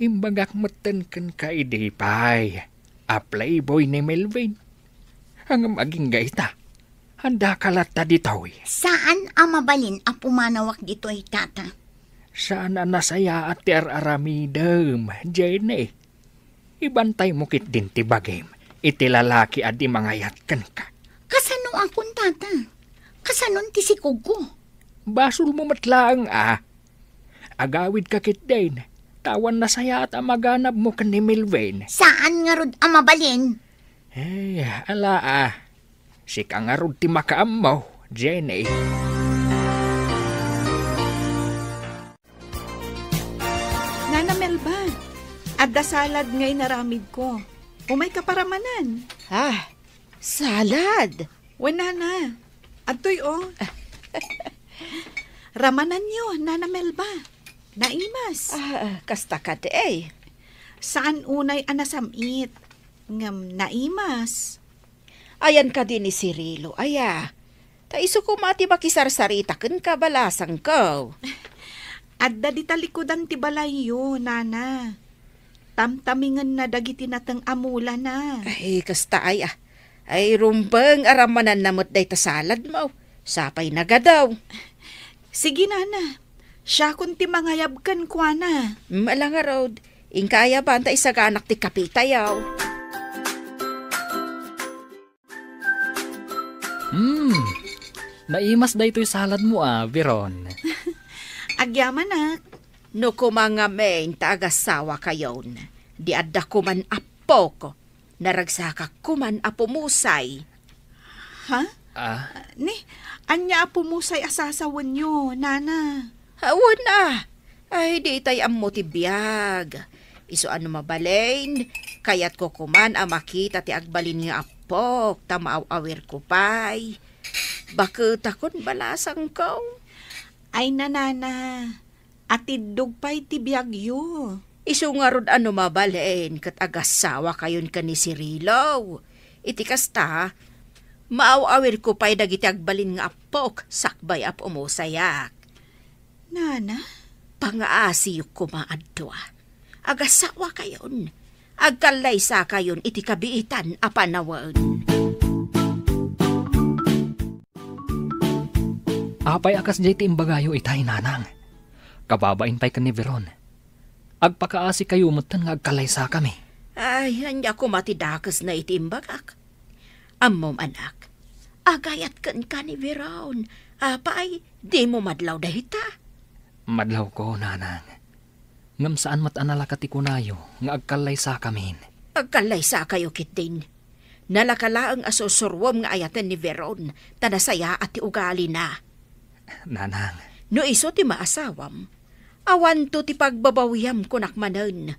Imbagak metten kenka idi pay a playboy ni Melvin. Ngem agingga ita, andaka latta ditoy. Saan a mabalin a pumanawak ditoy, Tata. Saan a nasayaat ti ar-aramidem, Jenny. Ibantaymo ketdin ti bagim iti lalaki a di mangayat kenka. Kasanoakon, Tata? Kasanon ti sikogko? Basolmo met laeng a. Agawidka ketdin, ta awan nasayaat a maganabmo ken ni Melvin. Saan ngarud a mabalin? Eh, ala a. Sika ngarud ti makaammo, Jenny. Nana Melba, adda salad nga inaramidko. Umayka paramanan. Ah, salad? Wen, Nana. Adtoy, oh. Ramananyo, Nana Melba. Naimas. Ah, kasta kadi, eh. Saan unay a nasam-it. Ngem naimas. Ayan kadi ni Cirilo, aya. Ta isu koma ti makisarsarita kenka, balasangko. Adda dita likudan ti balayyo, Nana. Tamtamingenna dagiti nateng a mulana. Ay, kasta aya. Ay, rumbeng a ramananna met dayta saladmo. Sapay nagadaw. Sige, Nana. Siakon ti mangayab kenkuana. Mm, ala ngarud. Inka ayaban ta isaganak ti kapitayo. Hmm, naimas daytoy saladmo a, Veron. Agyamanak. No koma ngamin ta agasawakayon, di adda koman appok, naragsakak koman a pumusay. Ha? Ah? Ni, ania a pumusay a sasawenyo, Nana? Awan a. Ay, di itay ammo ti biag. Isu a no mabalin, kayatko koman a makita ti agbalin nga appok, ta maaw-awirko pay. Baketakon, balasangko. Ay, Nana, atiddog pay ti biagyo. Isu ngarud a no mabalin ket agasawakayon ken ni Cirilo. Iti kasta, maaw-awirko pay dagiti agbalin nga appok sakbay a pumusayak. Nana? Pangaasiyo koma a dua. Agasawakayon. Agkallaysakayon iti kabiitan a panawen. Apay a kasdiay ti imbagayo itay, Nanang? Kababain pay ken ni Veron. Agpakaasikayo metten nga agkallaysakami. Ay, ania koma ti dakesna iti imbagak? Ammom, anak, agayat kenka ni Veron. Apay, dimo madlaw dayta? Madlawko, Nanang. Ngem saan met a nalaka ti kunayo nga agkallaysakamin. Agkallaysakayo ketdin. Nalaka laeng a sursuruem nga ayaten ni Veron, ta nasayaat ti ugalina. Nanang. No isu ti maasawam, awanto ti pagbabawiam kunak manen.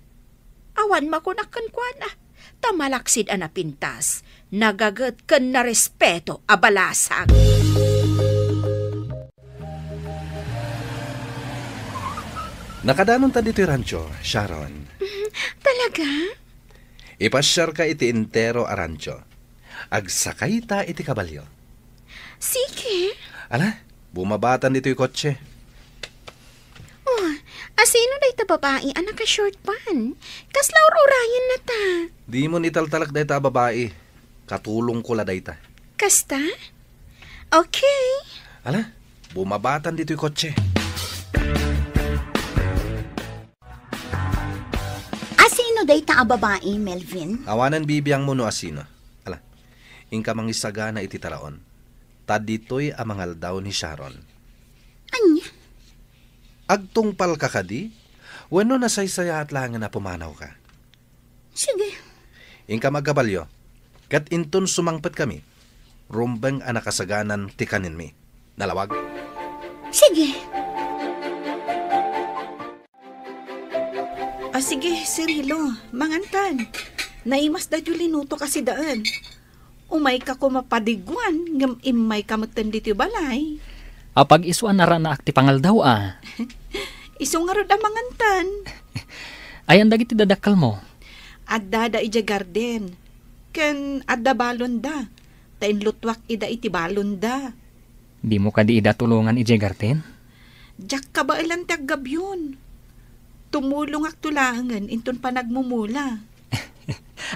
Awan makunak kenkuana, ta malaksid a napintas, nagaget ken narespeto a balasang. Nakadanonta ditoy rancho, Sharon. Talaga? Ipasiarka iti entero a rancho. Agsakayta iti kabalio. Sige. Ala, bumabatan ditoy kotse. Oh, asino dayta babai a naka-short pant? Kasla ur-urayenna ta. Dimon italtalek dayta a babai. Katulongko la dayta. Kasta? Okay. Ala, bumabatan ditoy kotse. Asino dayta a babai, Melvin? Awanen bibiangmo no asino. Ala, inka mangisagana iti taraon. Ta ditoy a mangaldaw ni Sharon. Ania? Agtungpalka kadi? Wenno nasaysayaat laengen a pumanawka? Sige. Inkam agkabalio, ket inton sumangpetkami, rumbeng a nakasaganan ti kanenmi. Nalawag? Sige. A, sige, Cirilo, mangantan. Naimas daytoy linutok a sidaen. Umayka koma padiguan, ngem immayka metten ditoy balay. Apag-isu a naranaak ti pangaldaw a. Isu ngarud a mangantan. Ayan dagiti dadakkelmo? Adda da idiay garden. Ken adda balonda. Ta inlutuak ida iti balonda. Dimo kadi ida tulongan idiay garden? Diak kabaelan ti aggabion. Tumulongakto laengen inton panagmumula.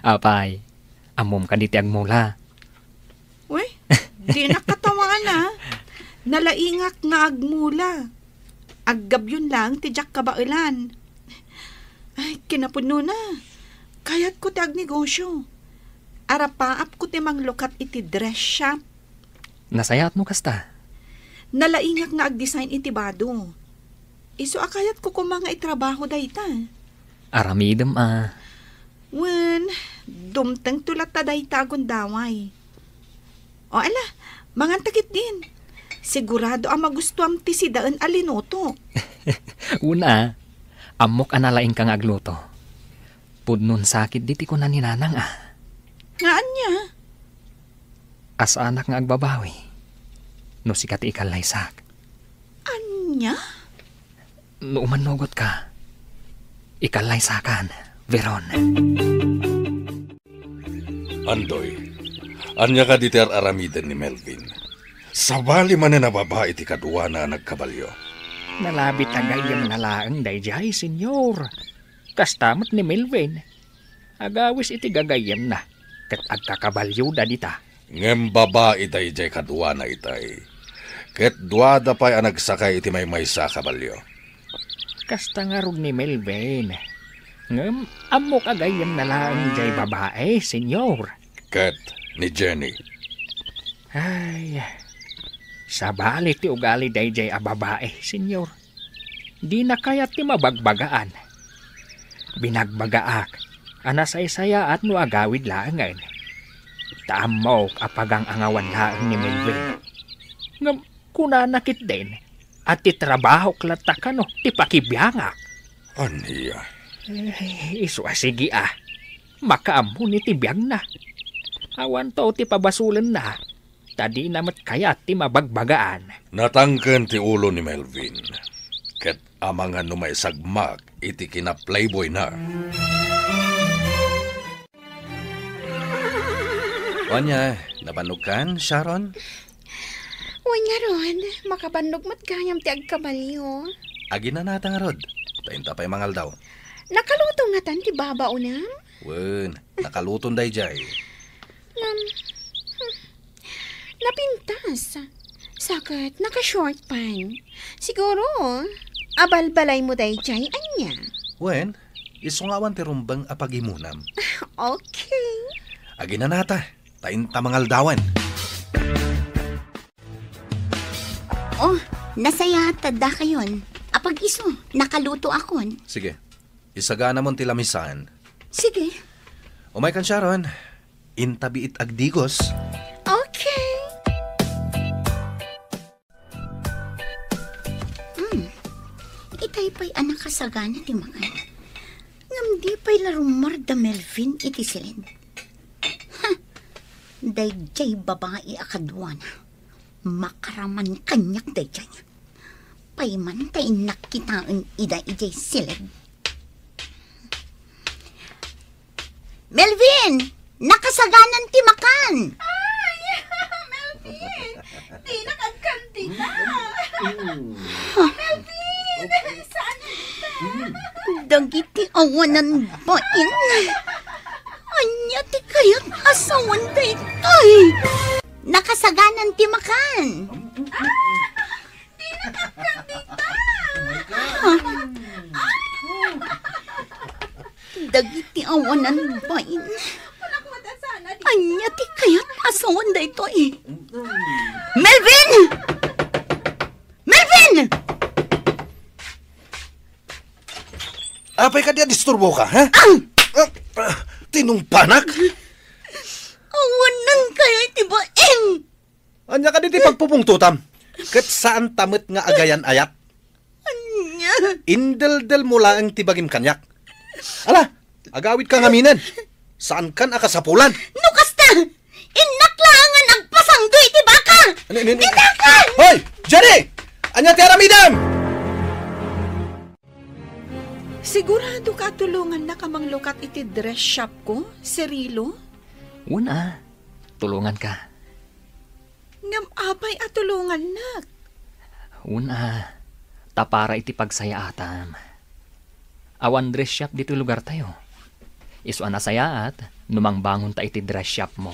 Apay, ammom kadi ti agmula? Uy, dinak katawana. Nalaingak nga agmula. Aggabion laeng ti diak kabaelan. Ay, kinapudnona. Kayatko ti agnegosyo. Arapaapko ti manglukat iti dress shop. Nasayaat no kasta. Nalaingak nga agdesign iti bado. Isu a kayatko koma nga itrabaho dayta. Aramidem a. Wen, dumtengto latta dayta a gundaway. O ala, manganta ketdin. Sigurado a magustuam ti sidaen a linutok. Una, ammok a nalaingka nga agluto. Pudnon sakit diti kuna ni Nanang a. Nga ania? Asaanak nga agbabawi no sika ti ikallaysak. Ania? No umannugotka, ikallaysakan, Veron. Andoy, ania kadi ti ar-aramiden ni Melvin? Sabali manen a babai ti kaduana a nagkabalio. Nalabit a gayyemna laeng daydiay, Senyor. Kasta met ni Melvin. Agawis iti gagayyemna, ket agkakabalioda dita. Ngem babai daydiay kaduana itay, ket duada pay a nagsakay iti maymaysa a kabalio. Kasta ngarud ni Melvin. Ngem ammok a gayyemna laeng diay babai, Senyor. Ket ni Jenny? Ay, sabali ti ugali daydiay a babai, Senyor. Dina kayat ti mabagbagaan. Binagbagaak a nasaysayaat no agawid laengen. Ta ammok a pagang-angawan laeng ni Melvin. Ngem kunana ketdin a ti trabahok latta kano ti pakibiangak. Ania? Eh, isu a sige a. Makaammo ni ti biagna. Awanto ti pabasolenna. Ta dina met kayat ti mabagbagaan. Natangken ti ulo ni Melvin, ket amangan no maisagmak iti kinaplayboyna. Ania, nabannogkan, Sharon? Wen ngarud, makabannog met gayam ti agkabalio. Aginanata ngarud, ta inta pay mangaldaw. Nakaluto ngatan ti babaonem? Wen, nakaluton daydiay. Ngem, hmm, napintas. Sa ket, naka-short pants. Siguro, abalbalaymo daydiay, ania? Wen, isu nga awan ti rumbeng a pagimonam. Okay. Aginanata, ta inta mangaldawen. Oh, nasayaat ta dakayon. Apag-isu, nakalutoakon. Sige. Isaganamon ti lamisan. Sige. Umaykan, Sharon. Intabiit agdigos. Okay. Hmm. Itay pay a nakasagana ti makan. Ngem di pay la rummuar da Melvin iti siled. Ha! Daydiay babai a kaduana. Makaraman kaniak daydiay. Payman ta innak kitaen ida idiay siled. Melvin! Nakasaganan ti makan! Ay! Melvin! Dinak agkandida! Melvin! Saan ka? Dagiti awanan bain. Ania ti kayat a sawen daytoy? Nakasaganan ti makan! Ah! Dinak agkandida! Ah. Dagiti awanan bain. Ania ti kayat a sawen daytoy? Melvin! Melvin! Apay kadi a disturboka, ha? Ah! Ah, ah, tinungpanak? Awanan kayo iti bain! Ania kadi ti pagpupungtotam? Ket saan ta met nga agayan-ayat? Ania? Indeldel mo laeng ti bagim kaniak. Ala, agawidka ngaminen. Saankan a kasapulan. No kasta, innak laengen agpasangdo iti baka. Ani, ani, ani? Ditakan! Hoy! Jenny! Ania ti aramidem? Sigurado ka a tulongannak a manglukat iti dress shop ko, Cirilo? Wen a, tulonganka. Ngem apay a tulongannak? Wen a, ta para iti pagsayaatam. Awan dress shop ditoy lugartayo. Isu a nasayaat no mangbangonta iti dress shop mo.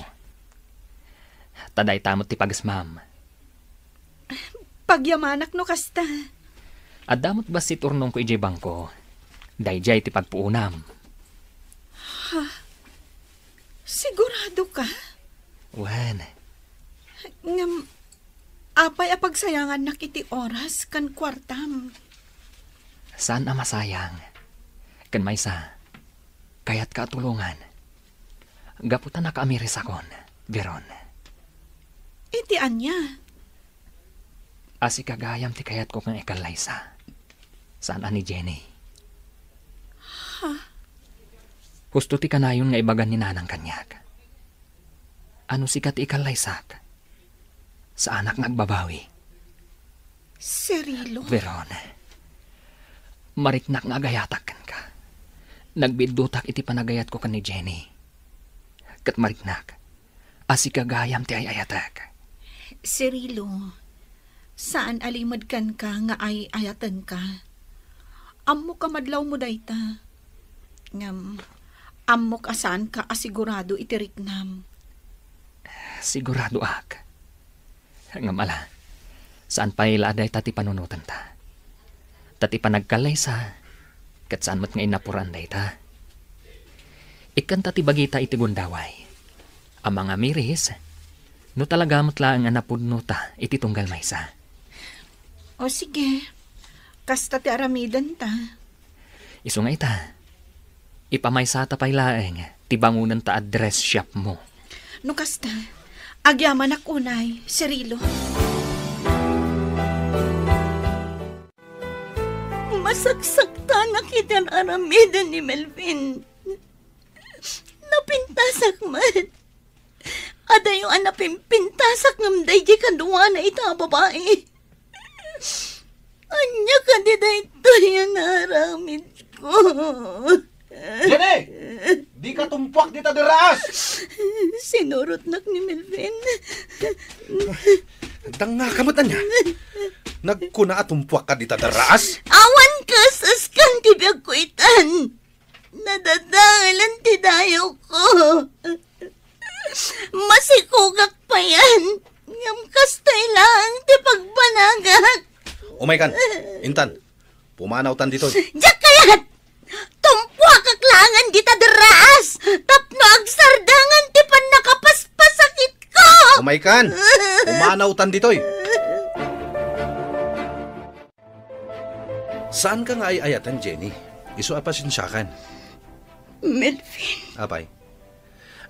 Ta dayta met ti pagesmam. Pagyamanak no kasta. Adda met bassit urnongko idiay bangko. Daydiay ti pagpuonam. Ha? Sigurado ka? Wen. Ngem, apay a pagsayangannak iti oras ken kuartam? Saan a masayang. Ken maysa, kayatka a tulongan. Gapu ta nakaamirisakon, Veron. Iti ania? Asika gayam ti kayatko nga ikallaysa. Saan a ni Jenny. Ha? Husto ti kanayon nga ibagan ni Nanang kaniak. Ano sika ti ikallaysak? Saanak nga agbabawi. Cirilo? Veron, mariknak nga agayatak kenka. Nagbidduttak iti panagayatko ken ni Jenny. Ket mariknak, asika gayam ti ay-ayatek. Cirilo, saan a limed kenka nga ay-ayatenka. Ammok a madlawmo dayta. Ngem, ammok a saanka a sigurado iti riknam. Siguradoak. Ngem ala, saan pay la a dayta ti panunotenta. Ta ti panagkallaysa, ket saan met nga innapuran dayta. Ikkanta ti bagita iti gundaway a mangamiris, no talaga met laeng a napudnota iti tunggal maysa. O sige, kasta ti aramidenta. Isu nga ita, ipamaysata pay laeng ti bangonenta a dress shop mo. No kasta, agyamanak unay, Cirilo. Masaksaktanak iti aramiden ni Melvin. Napintasak met. Adayo a napimpintasak ngem daydi kaduana ita a babai. Ania kadi daytoy a naaramidko? Jenny! Dika tumpuak dita derraas! Sinurotnak ni Melvin. Dangngaka met ania? Nagkuna a tumpuakka dita derraas? Awan kaes-eskan ti biagko itan. Nadadaelan ti dayawko. Masikogak payen, ngem kastoy laeng ti pagbanagak. Umaykan, intan, pumanawtan ditoy. Diak kayat! Tumpuakak laengen dita derraas, tapno agsardangan ti pannakapaspasakitko! Umaykan, pumanawtan ditoy. Saanka nga ay-ayaten, Jenny. Isu a pasensiakan. Melvin. Apay,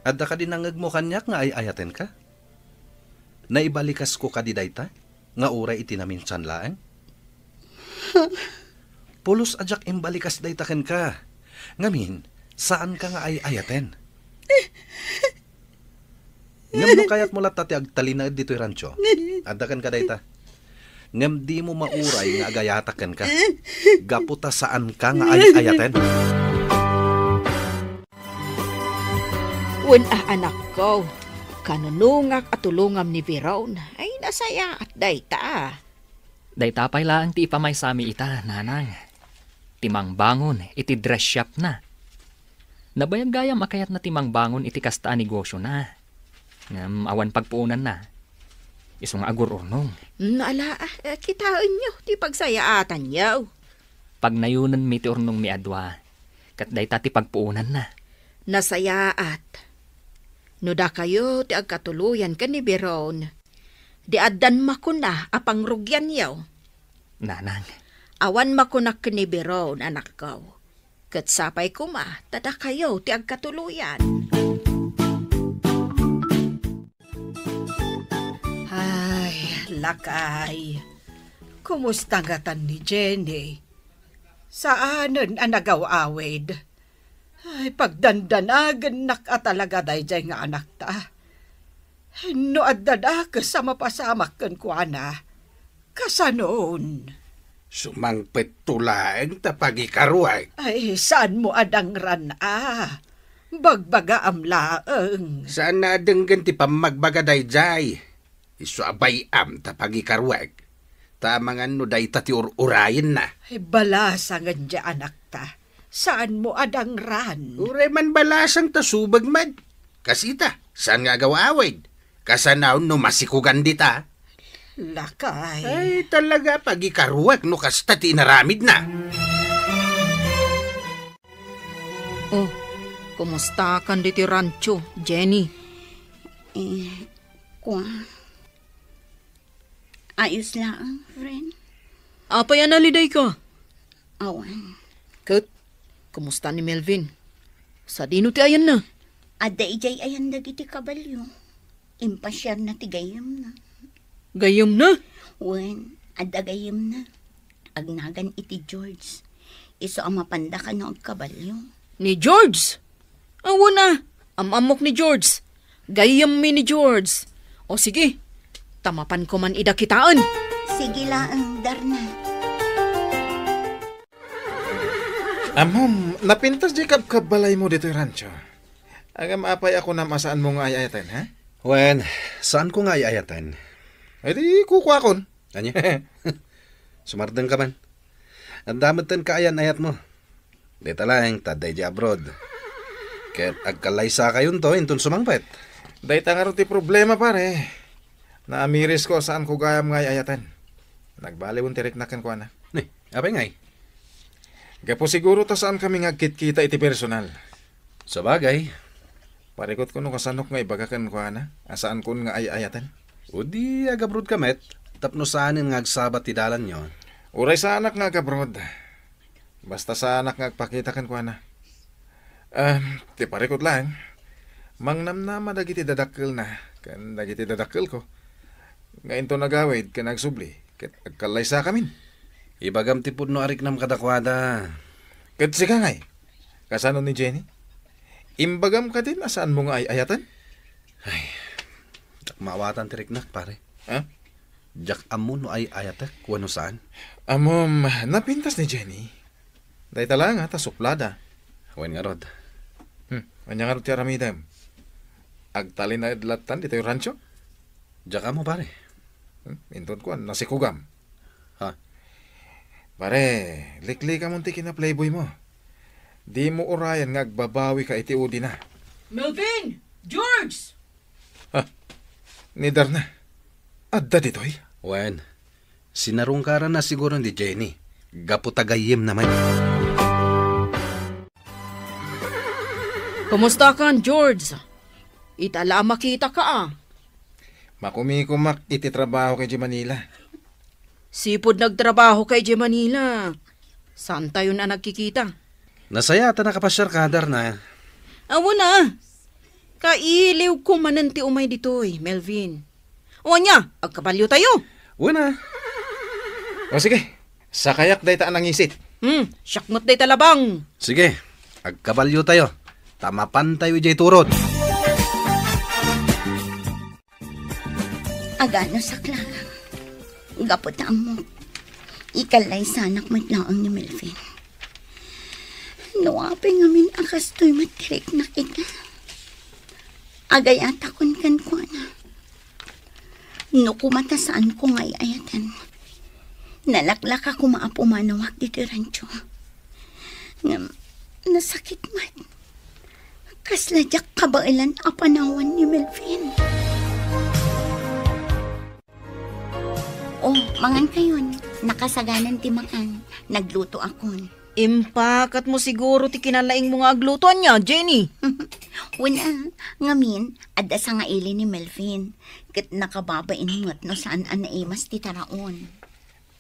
adda kadi nangngegmo kaniak nga ay-ayatenka? Naibalikasko kadi dayta nga uray iti naminsan laeng? Pulos a diak imbalikas dayta kenka. Ngamin, saanka nga ay-ayaten. Ngem no kayatmo latta ti agtalinaed ditoy rancho, adda kenka dayta. Ngem dimo mauray nga agayatak kenka. Gapu ta saanka nga ay-ayaten. Wen a, anakko, kanunongak a tulongam ni Veron. Ay, nasayaat dayta. Dayta pay laeng ti ipamaysami ita, nanang. Ti mangbangon iti dress shop na. Nabayag gayam a kayatna ti mangbangon iti kasta a negosiona. Ngem awan pagpuonanna. Isu nga agur-urnong. Mm, ala, ah, eh, kitaenyo ti pagsayaatanyo. Pagnayonenmi ti urnongmi a dua, ket dayta ti pagpuonanna. Nasayaat. No dakayo ti agkatuloyan ken ni Biron, di addan makuna a pangrugianyo. Nanang. Awan makunak ken ni Biron, anakko. Ket sapay koma ta dakayo ti agkatuloyan. Ay, lakay. Kumusta ngatan ni Jenny? Saanen a nagaw-awid. Ay, pagdandanagennak a talaga daydiay nga anakta. No adda dakes a mapasamak kenkuana, kasanon? Sumangpetto laeng ta pagikaruek. Ay, saanmo a dangran a? Bagbagaam laeng. Saan a denggen ti pammagbaga daydiay. Isu a bay-am ta pagikaruek. Ta amangan no dayta ti ur-urayenna. Ay, balasangen diay anakta. Saanmo a dangran? Uray man balasang ta subeng met. Kasita, saan nga agaw-awid? Kasanaon no masikugan dita? Lakay. Ay, talaga, pagikaruek no kasta ti inaramidna. Oh, kumustakan ditoy rancho, Jenny? Eh, kua. Ayos laeng, friend. Apay a nalidayka? Awan. Ket, kumusta ni Melvin? Sadino ti ayanna? Adda idiay ayan dagiti kabalio. Impasiarna ti gayyemna. Gayyemna? Wen, adda gayyemna. Agnagan iti George. Isu a mapanda kano agkabalio. Ni George? Awan a, am-ammok ni George. Gayyemmi ni George. O sige, ta mapanko man ida kitaen. Sige laeng, Darna. Ammom, napintas diay kabkabbalaymo ditoy rancho. Ngem apay a kunam a saanmo nga ay-ayaten, ha? Wen, saanko nga ay-ayaten. Ay di, kukuakon. Ania? Sumardengka man. Adda metten kaayan-ayatmo. Dita laeng ta adda idiay abroad. Ket agkallaysakayonto inton sumangpet. Dayta ngarud ti problema, pare. Naamirisko a saanko gayam nga ay-ayaten. Nagbaliwen ti riknak kenkuana. Ni, apay ngay? Gapu siguro ta saankami nga agkitkita iti personal. Sabagay. Parikutko no kasanok nga ibaga kenkuana a saankon nga ay-ayaten. O di agabrodka met, tapno saanen nga agsabat ti dalanyo. Uray saanak nga agabroad. Basta saanak nga agpakita kenkuana. Ah, ti parikut laeng, mangnamnama dagiti dadakkelna ken dagiti dadakkelko nga inton agawid ken agsubli ket agkallaysakamin. Ibagam ti pudno a riknam kadakuada. Ket sika ngay, kasano ni Jenny? Imbagam kadin a saanmo nga ay-ayaten? Ay, diak maawatan ti riknak, pare. Ha? Diak ammo no ay-ayatek wenno saan. Ammom, napintas ni Jenny. Dayta laeng a ta suplada. Wen ngarud. Hmm, ania ngarud ti aramidem? Agtalinaed lattan ditoy rancho? Diak ammo, pare. Hmm, inton kuan, nasikugam. Ha? Pare, liklikamon ti kina-playboymo. Dimo urayen nga agbabawika iti udina. Melvin! George! Ha? Ni Darna? Adda ditoy? Wen, sinarungkaranna siguro ni Jenny. Gapu ta gayyemna met. Kumustakan, George? Ita la a makitaka, a. Makumikumak iti trabaho kay Manila. Sipud nagtrabahoka idiay Manila, saantayon a nagkikita. Nasayaat a nakapasiarka, Darna. Awan a. Kailiwko manen ti umay ditoy, Melvin. O ania, agkabaliotayo? Wen a. O sige, sakayak dayta a nangisit. Hmm, siak met dayta labang. Sige, agkabaliotayo. Ta mapantayo idiay turod. Aganusak laeng. Gapu ta ammok, ikallaysanak met laeng ni Melvin. No apay ngamin a kastoy met ti riknak ita, agayatakon kenkuana. No koma ta saanko nga ay-ayaten, nalaklaka koma a pumanawak ditoy rancho. Ngem nasakit met. Kasla diak kabaelan a panawan ni Melvin. Oh, mangankayon. Nakasaganan ti makan. Naglutoakon. Impakatmo siguro ti kinalaingmo nga agluto, ania, Jenny? Wen a, ngamin, adda sangaili ni Melvin. Ket nakababain met no saan a naimas ti taraon.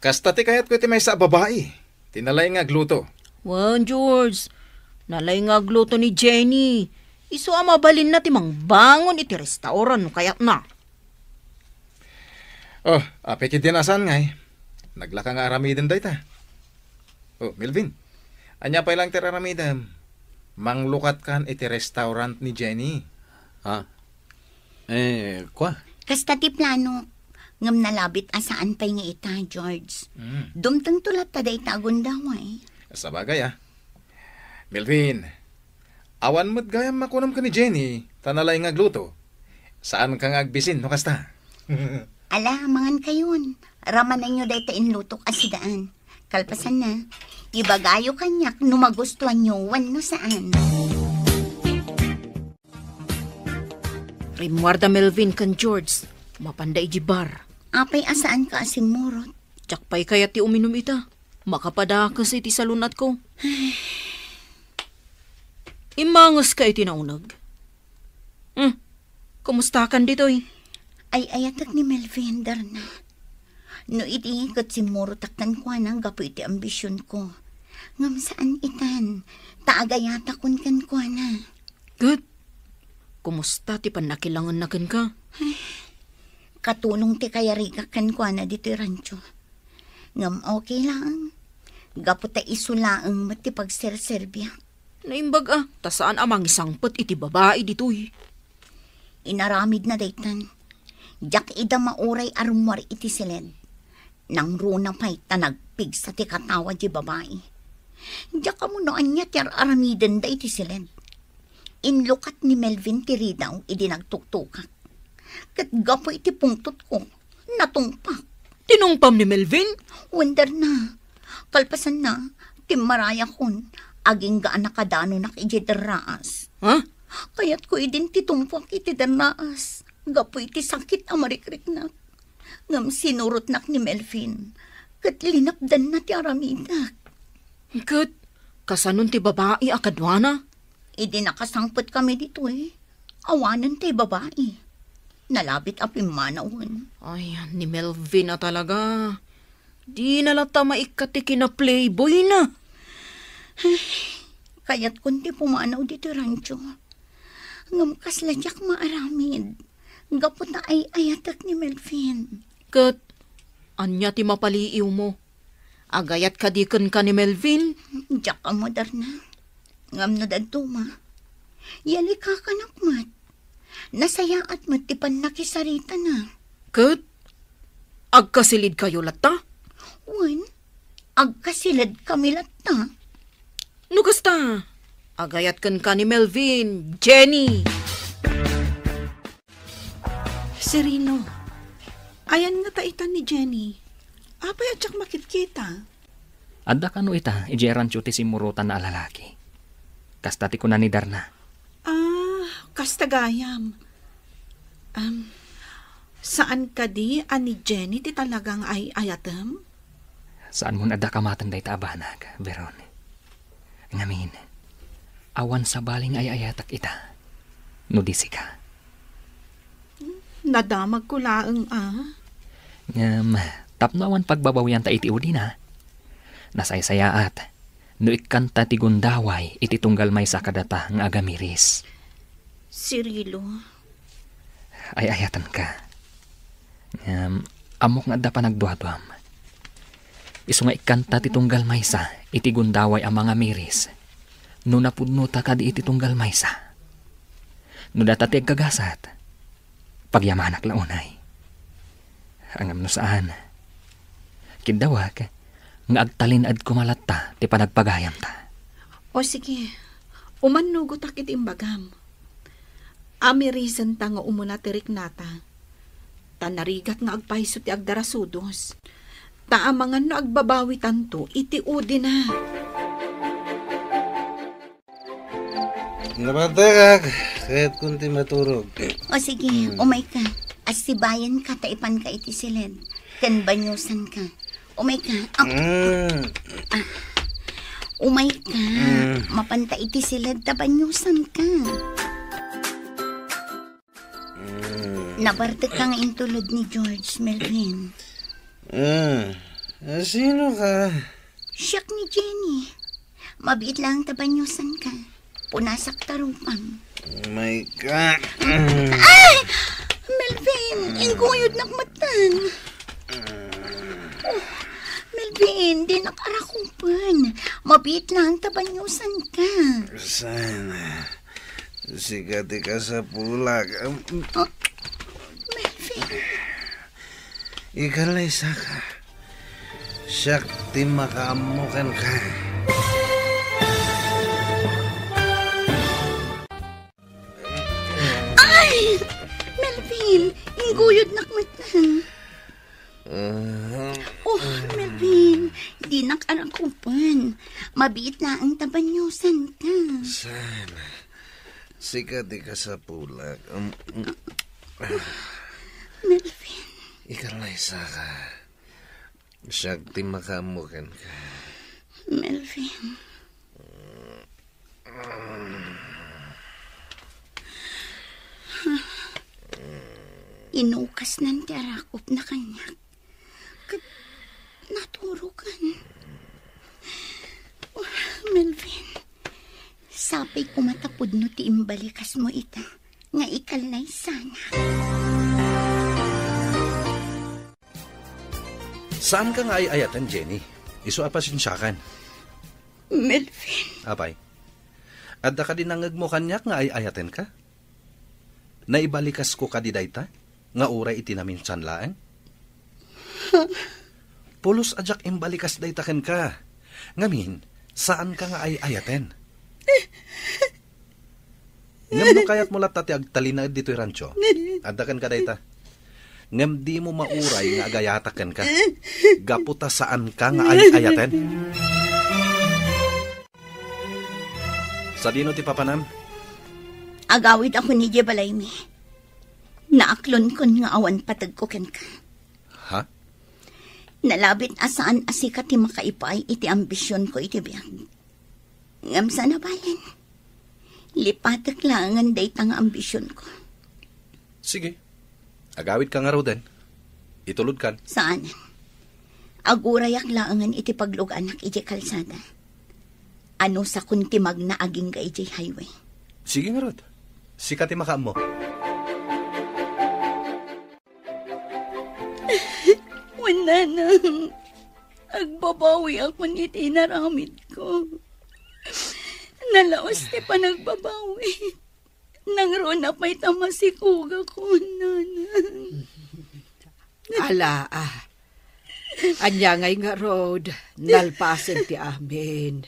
Kasta ti kayatko iti maysa a babai, ti nalaing nga agluto. Wen, George, nalaing nga agluto ni Jenny. Isu a mabalinna ti mangbangon iti restaurant no kayatna. Oh, apay ketdin a saan ngay? Naglaka nga aramiden dayta. Oh, Melvin, ania pay laeng ti aramidem? Manglukatkan iti restaurant ni Jenny. Ah, eh, kua? Kasta ti plano, ngem nalabit a saan pay nga ita, George. Mm. Dumtengto latta dayta a gundaway. Sabagay, ah. Melvin, awan met gayam makunem ken ni Jenny, ta nalaing nga agluto. Saanka nga agbisin no kasta. Ala, mangankayon. Ramanenyo dayta inlutok a sidaan. Kalpasanna, ibagayo kaniak no magustuanyo wenno saan. Rimmuar da Melvin ken George, mapanda iti bar. Apay a saanka a simmurot? Diak pay kayat ti uminum ita. Makapadakes iti salun-atko. Immangeska iti nauneg. Hmm, kumustakan ditoy? Ay-ayatek ni Melvin, Darna. No idi ket simmurotak kenkuana gapu iti ambisionko. Ngem saan itan, ta agayatakon kenkuana. Ket, kumusta ti pannakilangenna kenka? Ay, katulong ti kayarigak kenkuana ditoy rancho. Ngem okay laeng. Gapu ta isu laeng met ti pagserserbiak. Naimbag a, ta saan a mangisangpet iti babai ditoy. Inaramidna daytan. Diak ida mauray a rummuar iti siled. Nangruna pay ta nagpigsa ti katawa ti babai. Diak ammo no ania ti ar-aramidenda iti siled. Inlukat ni Melvin ti ridaw idi nagtuktukak. Ket gapu iti pungtotko, natungpak. Tinungpam ni Melvin? Wen, Darna. Kalpasanna, timmarayakon, agingga a nakadanonak idiay derraas. Ha? Kayatko idin ti tungpuak iti derraas, gapu iti sakit a marikriknak. Ngem sinurotnak ni Melvin, ket linapdanna ti aramidak. Ket kasanon ti babai a kaduana? Idi nakasangpetkami ditoy, awanen ti babai. Nalabit a pimmanawen. Ay, ni Melvin a talaga. Dina latta maikkat ti kina-playboyna. Ay, kayatkon ti pumanaw ditoy rancho. Ngem kasla diak maaramid. Gapu ta ay-ayatek ni Melvin. Ket ania ti mapaliiwmo? Agayat kadi kenka ni Melvin? Diak ammo, Darna. Ngem no dadduma, yalikakanak met. Nasayaat met ti pannakisaritana. Ket agkasilidkayo latta? Wen, agkasiledkami latta. No kasta, agayat kenka ni Melvin, Jenny. Cirilo, ayan ngata ita ni Jenny? Apay a diak makitkita? Adda kano ita idiay rancho ti simmurotanna a lalaki. Kasta ti kuna ni Darna. Ah, kasta gayam. Am, saan kadi a ni Jenny ti talaga nga ay-ayatem? Saanmon adda kamaten dayta a banag, Veron. Ngamin, awan sabali nga ay-ayatak ita, no di sika. Nadamagko laeng a. Ngem, tapno awan pagbabawianta iti udina, nasaysayaat no ikkanta ti gundaway iti tunggal maysa kadata nga agamiris. Cirilo. Ay-ayatenka. Ngem, ammok nga adda panagduaduam. Isu nga ikkanta ti tunggal maysa iti gundaway a mangamiris no napudnota kadi iti tunggal maysa. No data ti agkagasat, pagyamanak la unay. Ngem no saan, kiddawak nga agtalin-ed koma latta ti panagpagayamta. O sige, umannugotak iti imbagam. Amirisenta nga umuna ti riknata. Ta narigat nga agpayso ti agdarasudos. Ta amangan no agbabawitanto iti udina. Napatekak, kayatkon ti maturog. O sige, Hmm. umayka. Assibayanka ta ipanka iti siled. Ken banyosanka. Umayka. Am- Mm. Ah, umayka. Mm. Mapanta iti siled ta baniosanka. Mm. Nabartekka nga intulod ni George, Melvin. Ah, ah, sino ka? Siak ni Jenny. Mabiit lang ta baniosanka. Punasak ta rupam. Oh my God. Ay! Melvin, ingguyodnak metten. Oh, Melvin, dinak arakupen. Mabiit lang ta baniosanka. Sana. Sika ti kasapulak. Um, Oh, Melvin. Ikalaysaka. Siak ti makaammo kenka. Ay! Melvin, ingguyodnak metten. Ah. Oh, Melvin, dinak arakupen. Mabiit laeng ta baniosanka. Sana. Sika ti kasapulak. Um, um. Melvin. Ikalaysaka. Siak ti makaammo kenka. Melvin. Inukasnan ti arakupna kaniak. Ket naturoken. Oh, Melvin, sapay koma ta pudno ti imbalikasmo ita nga ikallaysanak. Saanka nga ay-ayaten, Jenny. Isu a pasensiakan. Melvin. Apay, adda kadi nangngegmo kaniak nga ay-ayatenka? Naibalikasko kadi dayta nga uray iti naminsan laeng? Pulos a diak imbalikas dayta kenka. Ngamin, saanka nga ay-ayaten. Ngem no kayatmo latta ti agtalinaed ditoy rancho, adda kenka dayta. Ngem dimo mauray nga agayatak kenka, gapu ta saanka nga ay-ayaten. Sadino ti papanam? Agawidakon idiay balaymi. Naaklonkon nga awan pategko kenka. Ha? Nalabit a saan a sika ti makaipaay iti ambisionko iti biag. Ngem saan a balen, lipatek laengen dayta nga ambisionko. Sige. Agawidka ngaruden. Itulodkan. Saan. Agurayak laengen iti pagluganak idiay kalsada. Anusakon ti magna agingga idiay highway. Sige ngarud. Sika ti makaammo. Wen, nanang, agbabawiakon iti inaramidko. Nalaus ti panagbabawi. Nangruna pay ta masikogakon, nanang. Ala, ah. Ania ngay ngarud, nalpasen ti amin.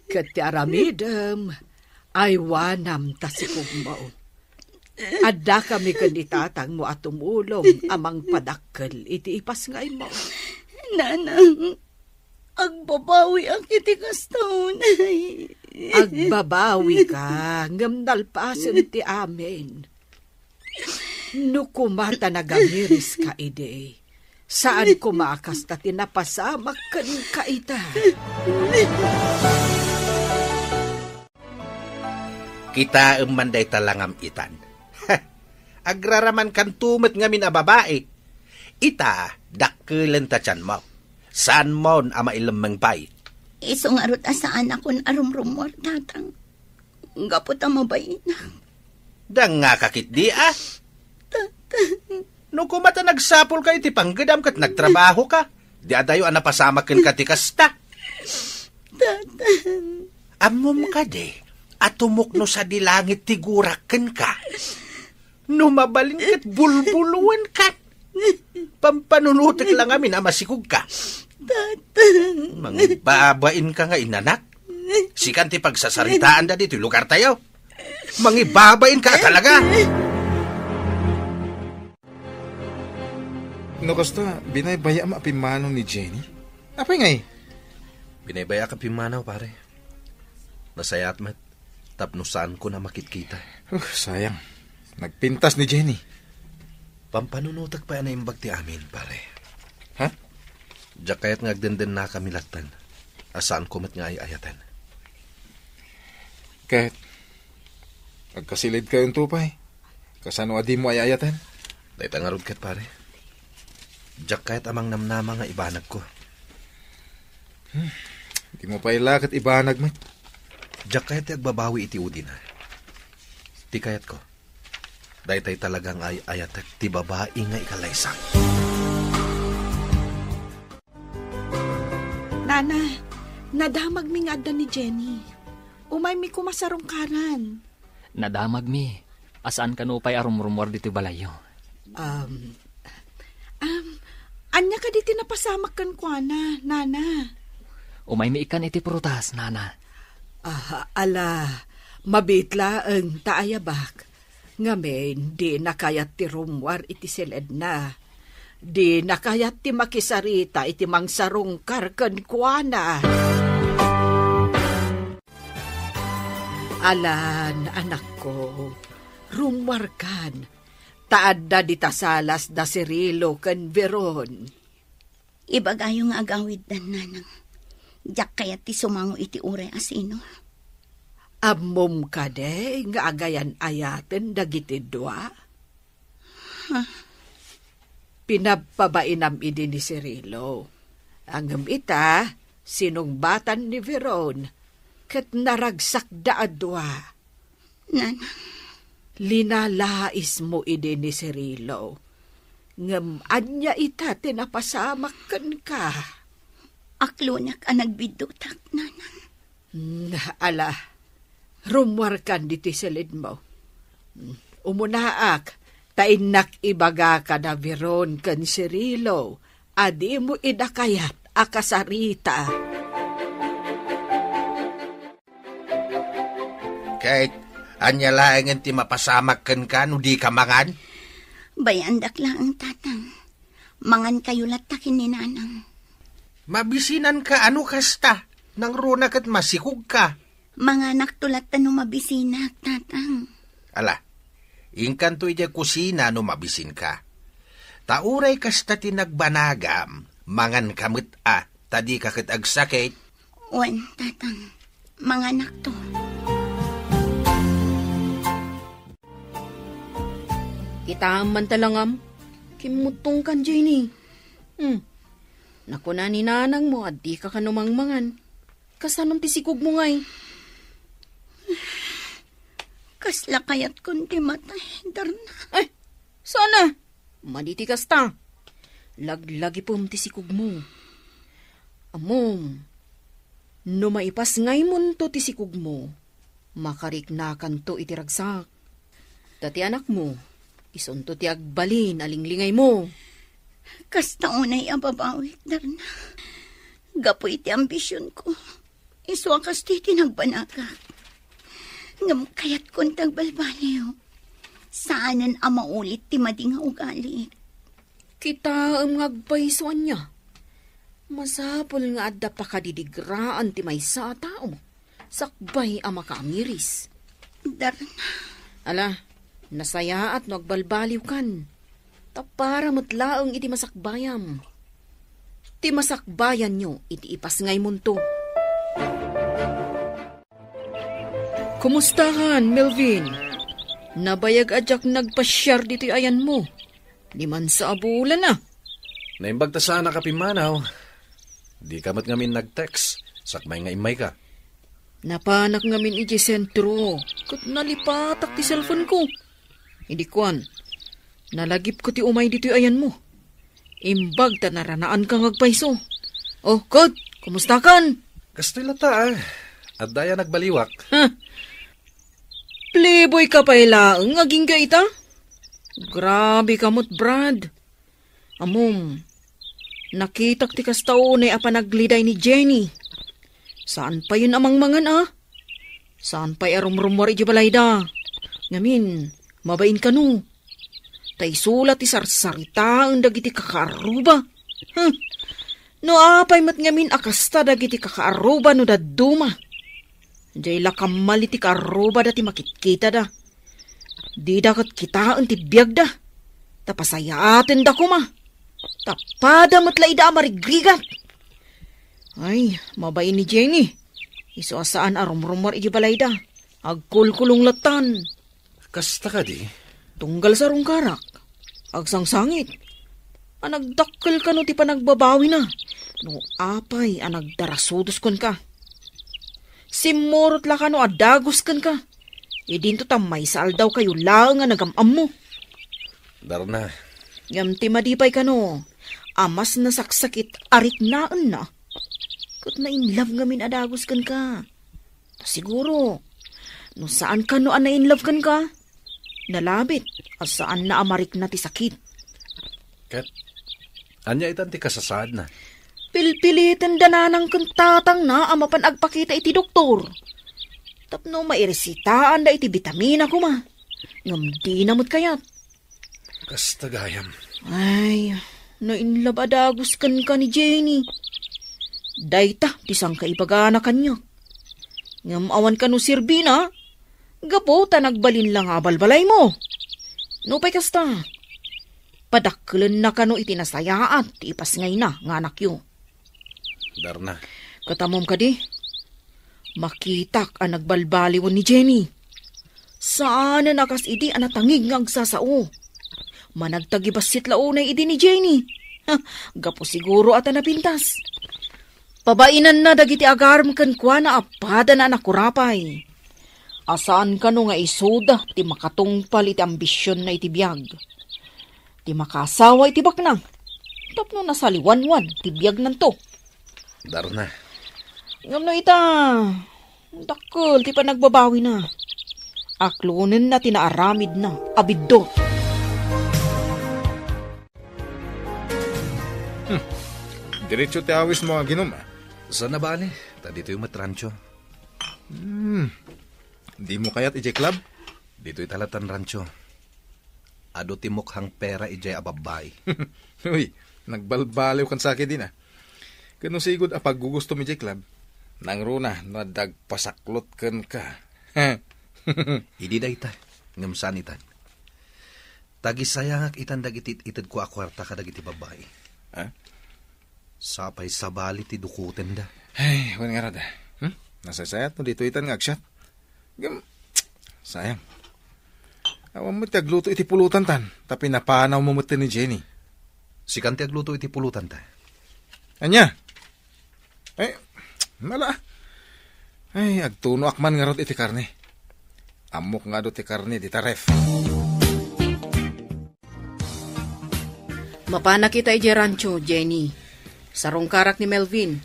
Ket ti aramidem, aywanam ta sikogmo. Addakami ken ni tatangmo a tumulong a mangpadakkel iti ipasngaymo. Nanang, agbabawiak iti kasta unay. Agbabawika, ngem nalpasen ti amin. No koma ta nagamiriska idi, saan koma a kasta ti napasamak kenka ita. Kitaem man dayta langam itan. Agraramankanto met ngamin a babai. Ita, dakkelen ta tianmo. Saanmon a mailemmeng pay. Isu ngarud a saanakon a rumrummuar, tatang. Gapu ta mabainak. Dangngaka ketdi, a? Tatang. No koma ta nagsapulka iti panggedam ket nagtrabahoka, di adayo a napasamak kenka ti kasta. Tatang. Ammom kadi a tumukno sadi langit ti gurak kenka? No mabalin ket bulbuloenkan. Pampanunotek la ngamin a masikogka. Tatang. Mangibabainka nga inanak. Sikan ti pagsasaritaanda ditoy lugartayo. Mangibabainka a talaga. No kasta, binaybaya-am a pimmanaw ni Jenny? Apay ngay? Binaybayaak a pimmanaw, pare. Nasayaat met tapno saanko a makitkita. Uh, sayang. Nagpintas ni Jenny. Pampanunotek pay a naimbag ti amin, pare. Ha? Diak kayat nga agdendennakami latten. a saanko met nga ay-ayaten. Ket, agkasilidkayo pay. Kasano a dimo ay-ayaten? Dayta ngarud ket, pare. Diak kayat a mangnamnama nga ibanagko. Hmm, dimo pay la ket ibanag met. Diak kayat ti agbabawi iti udina. Ti kayatko, daytay talaga nga ay-ayatek ti babai nga ikalaysak. Nana, nadamagmi nga adda ni Jenny. Umaymi koma sarungkaran. Nadamagmi. A saan kano pay a rumrumuar ditoy balayyo. Um, um, ania kadi ti napasamak kenkuana, Nana? Umaymi ikkan iti prutas, Nana. Ah, ala, mabiit laeng ta ayabak. Ngamin, dina kayat ti rummuar iti siledna. Dina kayat ti makisarita iti mangsarungkar kenkuana. Alan, anakko, rummuarkan, ta adda dita salas da Cirilo ken Veron. Ibagayo nga agawiddan, Nanang. Diak kayat ti sumango iti uray a sino. Ammom kadi nga agayan-ayaten dagiti dua? Ha? Pinabpabainam idi ni Cirilo. Ngem ita, sinungbatan ni Veron, ket naragsakda a dua. Nanang. Linalaismo idi ni Cirilo. Ngem ania ita ti napasamak kenka? Aklonak a nagbiddutak, Nanang. Hmm, ala, rummuarkan ditoy silidmo. Hmm, umunaak, ta innak ibaga kada Veron ken Cirilo a dimo ida kayat a kasarita. Ket, ania laengen ti mapasamak kenka no dika mangan? Bayaandak laeng, Tatang. Mangankayo latta ken ni Nanang. Mabisinanka a no kasta, nangruna ket masikogka. Manganakto latta no mabisinak, Tatang. Ala, inkanto idiay kusina no mabisinka. Ta uray kasta ti nagbanagam, manganka met a, ta dika ket agsakit. Wen, Tatang, manganakto. Kitaem man ta langam, kimmuttongkan, Jenny. Hmm. Nakuna ni nanangmo a dika kano mangmangan. Kasanon ti sikogmo ngay? Kasla kayatkon ti matay, Darna. Ay, sana! Madi ti kasta. Laglagipem ti sikogmo. Ammom, no maipasngaymonto ti sikogmo, makariknakanto iti ragsak. Ta ti anakmo, isunto ti agbalin a linglingaymo. Kasta unay a babawik, Darna. Gapu iti ambisionko, isu a kastoy ti nagbanagak. Ngem kayatkon ti agbalbaliw. Saanen a maulit ti madi nga ugali. Kitaem nga agpayso ania? Masapul nga adda pakadidigraan ti maysa a tao sakbay a makaamiris. Darna. Ala, nasayaat no agbalbaliwkan. Ta para met laeng iti masakbayam. Ti masakbayanyo iti ipasngaymonto. Kumustakan, Melvin? Nabayag a diak nagpasiar ditoy ayanmo. Dimansa a bulan a. Naimbag ta saanak a pimmanaw. Dika met ngamin nag-text, sakbay nga immayka. Napanak ngamin idiay sentro, ket nalipatak ti cellphone-ko. Idi kuan, nalagipko ti umay ditoy ayanmo. Imbag ta naranaanka nga agpayso. O, ket, kumustakan? Kastoy latta, a. Adda aya nagbaliwak. Ha? Playboy ka pay laeng, agingga ita? Grabe ka met, Brad. Ammom, nakitak ti kasta unay a panagliday ni Jenny. Saan payen a mangmangan, a? Saan pay a rumrumuar idiay balayda? Ngamin, mabain kano. Ta isu la ti sarsaritaen dagiti kakaarruba. Hm. No apay met ngamin a kasta dagiti kakaarruba no dadduma? Diay la kammal iti kaarrubada ti makitkitada. Dida ket kitaen ti biagda. Ta pasayaatenda koma. Ta pada met la ida a marigrigat. Ay, mabain ni Jenny. Isu a saan a rumrummuar iti balayda. Agkulkulong lattan. Kasta kadi? Tunggal sarungkarak. Agsangsangit. A nagdakkel kano ti panagbabawina. No apay a nagdarasudos kenka. Simmurot la kano a dagus kenka. Idinto ta maysa aldaw kayo laeng a nagam-ammo. Darna. Ngem ti madi pay kano, a mas nasaksakit a riknaenna. Ket na-in love ngamin a dagus kenka. Ta siguro, no saan kano a na-in love kenka, nalabit a saanna a marikna ti sakit. Ket, ania itan ti kasasaadna? Pilpiliten da nanang ken tatangna a mapan agpakita iti doktor. Tapno mairesitaanda iti bitamina koma. Ngem dina met kayat. Kasta gayam. Ay, na-in love a dagus kenka ni Jenny. Dayta ti sangkaibagana kaniak. Ngem awan kano serbina, gapu ta nagbalin la nga abalbalaymo. Nupay kasta, padakkelenna kano iti nasayaat ti ipasngayna nga anakyo. Darna. Ket ammom kadi, makitak a nagbalbaliwen ni Jenny. Saanen a kas idi a natangig nga agsasao. Managtagibassit la unay idi ni Jenny. Ha, gapu siguro a ta napintas. Pabainanna dagiti agarem kenkuana a padana a nakurapay. A saan kano nga isuda ti makatungpal iti ambisionna iti biag. Ti makaasawa iti baknang. Tapno nasaliwanwan ti biagnanto. Darna. Ngem no ita, dakkel ti panagbabawina. Aklonenna ti naaramidna a biddut. Hmm. Diretso ti awismo, aginom, a? Saan a bale, ta ditoy met rancho. Hmm. Dimo kayat idiay club? Ditoy ta lattan rancho. Adu ti mukhang pera idiay a babbai. Uy, nagbalbaliw kan sakit din, a. Ket no sigud a paggugustom idiay club, nangruna no adda agpasaklot kenka. Idi dayta, ngem saan itan. Tagisayangak itan dagiti it-itedko a kuarta kadagiti babbai. Ha? Sapay sabali ti dukotenda. Ay, wen ngarud, a. Hmm? Nasaysayat no ditoy itan nga agsiat. Ngem, sayang. Awan met ti agluto iti pulutan tan, ta pinapanawmo met ni Jenny. Sikan ti agluto iti pulutan ta. Ania? Ay, mala. Ay, agtunoak man ngarud iti karne. Ammok nga adu ti karne dita ref. Mapanak ita idiay rancho, Jenny. Sarungkarak ni Melvin.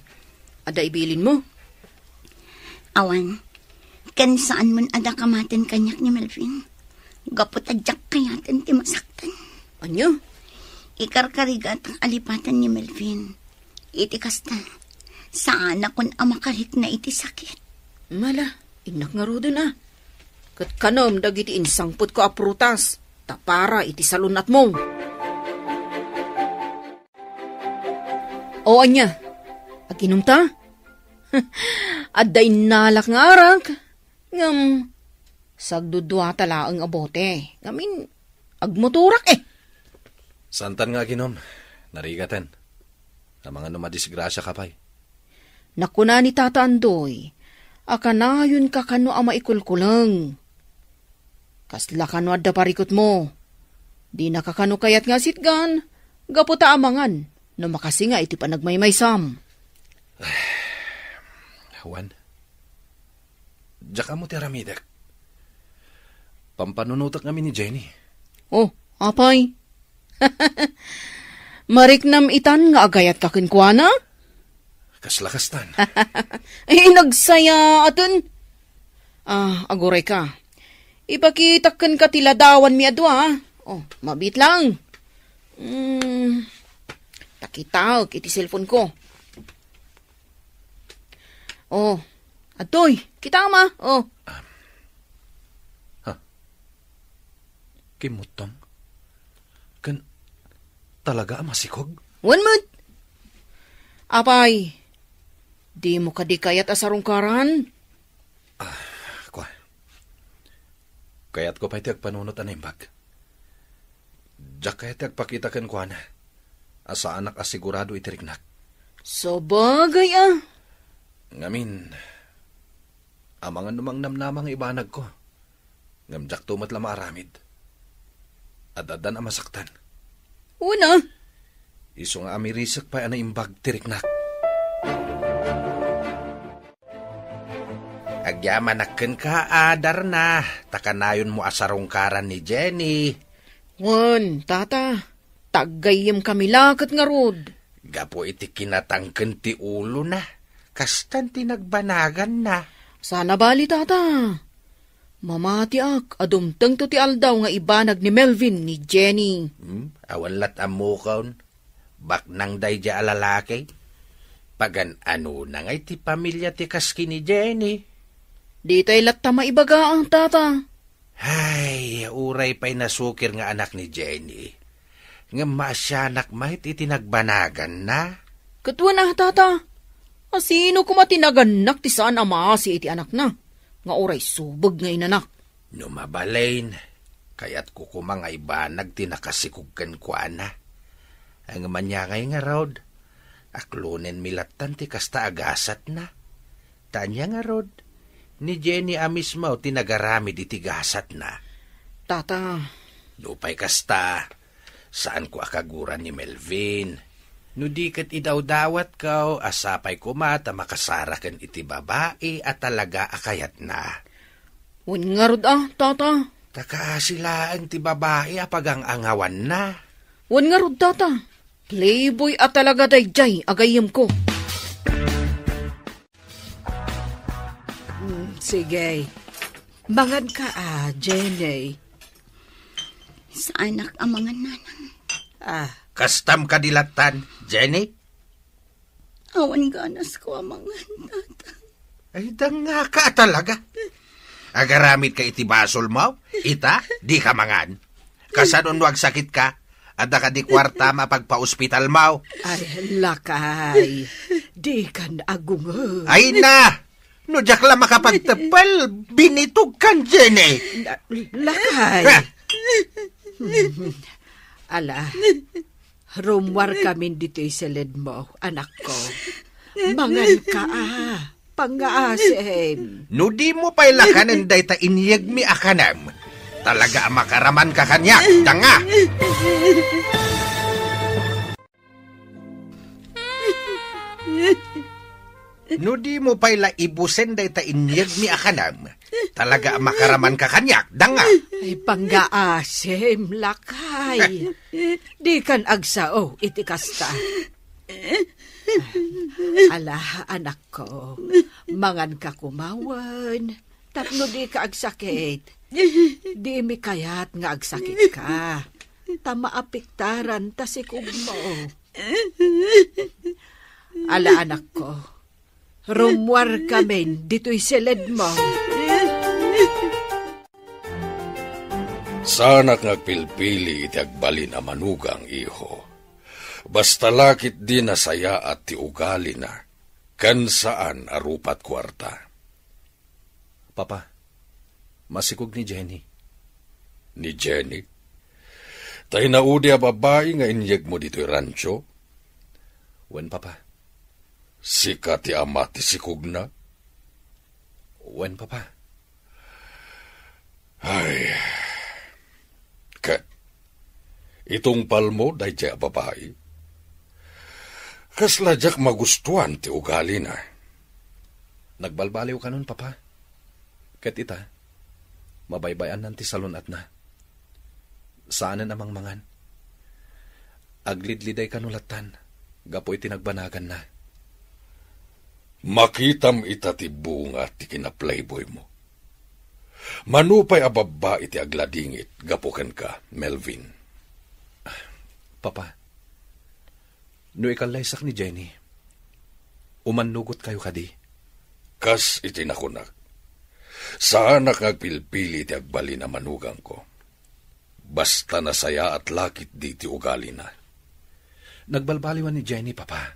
Adda ibilinmo? Awan. Ken saanmon a dakamaten kaniak ni Melvin. Gapu ta diak kayaten ti masaktan. Ania? Ikarkarigatak a lipatan ni Melvin. Iti kasta, saanakon a makarikna iti sakit. Mala, innak ngaruden, a. Ket kanem dagiti insangpetko a prutas, ta para iti salun-atmo. O ania, aginom ta? Adda innalak nga arak, ngem sagduduata laeng a bote. Ngamin, agmotorak, e. Saantan nga aginom, narigaten. Amangan no madisgrasiaka pay. Nakuna ni Tata Andoy a kanayonka kano a maikulkuleng. Kasla kano adda parikutmo. Dinaka kano kayat nga asitgan, gapu ta amangan no makasinga iti panagmaymaysam. Wen, diak ammo ti aramidek. Pampanunotek ngamin ni Jenny. O, apay. Mariknam itan nga agayatka kenkuana? Kasla kastan. Ay, nagsayaaten. A, agurayka. Ipakitak kenka ti ladawanmi a dua, a. O, mabiit laeng. Hmm, ta kitaek iti cellphone-ko. O, adtoy, kitaem, a. O. Ha? Kimmuttong? Ken talaga a masikog? Wen met. Apay, dimo kadi kayat a sarungkaran? A, kua. Kayatko pay ti agpanunot a naimbag. Diak kayat ti agpakita kenkuana a saanak a sigurado iti riknak. Sabagay a. Ngamin, amangan no mangnamnama nga ibanagko. Ngem diakto met la maaramid. Ad-addan a masaktan. Una. Isu nga amirisek pay a naimbag ti riknak. Agyamanak kenka a, Darna, ta kanayonmo a sarungkaran ni Jenny. Wen, tata, ta aggayyemkami la ket ngarud. Gapu iti kinatangken ti ulona, kastan ti nagbanaganna. Sana bali, tata. Mamatiak a dumtengto ti aldaw nga ibanag ni Melvin ni Jenny. Hmm? Awan lat ammokon. Baknang daydiay a lalaki. Pagan-anona ngay ti pamilia ti kas ken ni Jenny? Ditay latta maibaga, tata. Ay, uray pay nasukir nga anak ni Jenny. Ngem maasianak met iti nagbanaganna. Ket wen a, tata. A sino koma ti nagannak ti saan a maasi iti anakna, nga uray subeg nga inanak? No mabalin, kayatko koma nga ibanag ti nakasikog kenkuana. Ngem ania ngay ngarud, aklonenmi lattan ti kasta a gasatna. Ta ania ngarud, ni Jenny a mismo ti nagaramid iti gasatna. Tata. Nupay kasta, saanko a kaguran ni Melvin. No di ket idawdawatko, a sapay koma ta makasaraken iti babai a talaga a kayatna. Wen ngarud a, tata. Ta kaasi laeng ti babai a pagang-angawanna. Wen ngarud, tata. Playboy a talaga daydiay a gayyemko. Mm, sige. Manganka a, Jenny. Saanak a mangan, nanang. Ah. Kastam kadi lattan, Jenny? Awan ganasko a mangan, tata. Ay, dangngaka a talaga. Agaramidka iti basolmo? Ita, dika mangan. Kasano no agsakitka? Adda kadi kuartam a pagpaospitalmo? Ay, lakay. Dikan agungod. Ay na! No diak la makapagteppel, binitogkan, Jenny. La-, lakay. Ha? Ala, rummuarkamin ditoy siledmo, anakko. Manganka a, pangngaasim. No dimo pay la kanen dayta inyegmi a kanem, talaga a makaramanka kaniak, danga. No dimo pay la ibusen dayta inyegmi a kanem, talaga a makaramanka kaniak, danga. Ay, pangngaasim, lakay. Dikan agsao iti kasta. Ala, anakko, manganka koma wen. Tapno dika agsakit. Dimi kayat nga agsakitka. Ta maapektaran ta sikogmo. Ala, anakko, rummuarkamin ditoy siledmo. Saanak nga agpilpili iti agbalin a manugang, iho. Basta la ketdi nasayaat ti ugalina, ken saan a rupat kuarta. Papa, masikog ni Jenny. Ni Jenny? Tay naudi a babai nga inyegmo ditoy rancho? Wen, Papa. Sika ti ama ti sikogna? Wen, Papa. Ay. Ket, itungpalmo daydiay a babai? Kasla diak magustuan ti ugalina. Nagbalbaliw kanon, Papa. Ket ita, mabaybay-annan ti salun-atna. Saanen a mangmangan. Aglidliday kano lattan, gapu iti nagbanaganna. Makitam ita ti bunga ti kinaplayboymo. Mano pay a babbai ti agladingit gapu kenka, Melvin. Papa, no ikallaysak ni Jenny, umannugotkayo kadi? Kas iti nakunak, saanak nga agpilpili ti agbalin a manugangko. Basta nasayaat la ketdi ti ugalina. Nagbalbaliwan ni Jenny, Papa.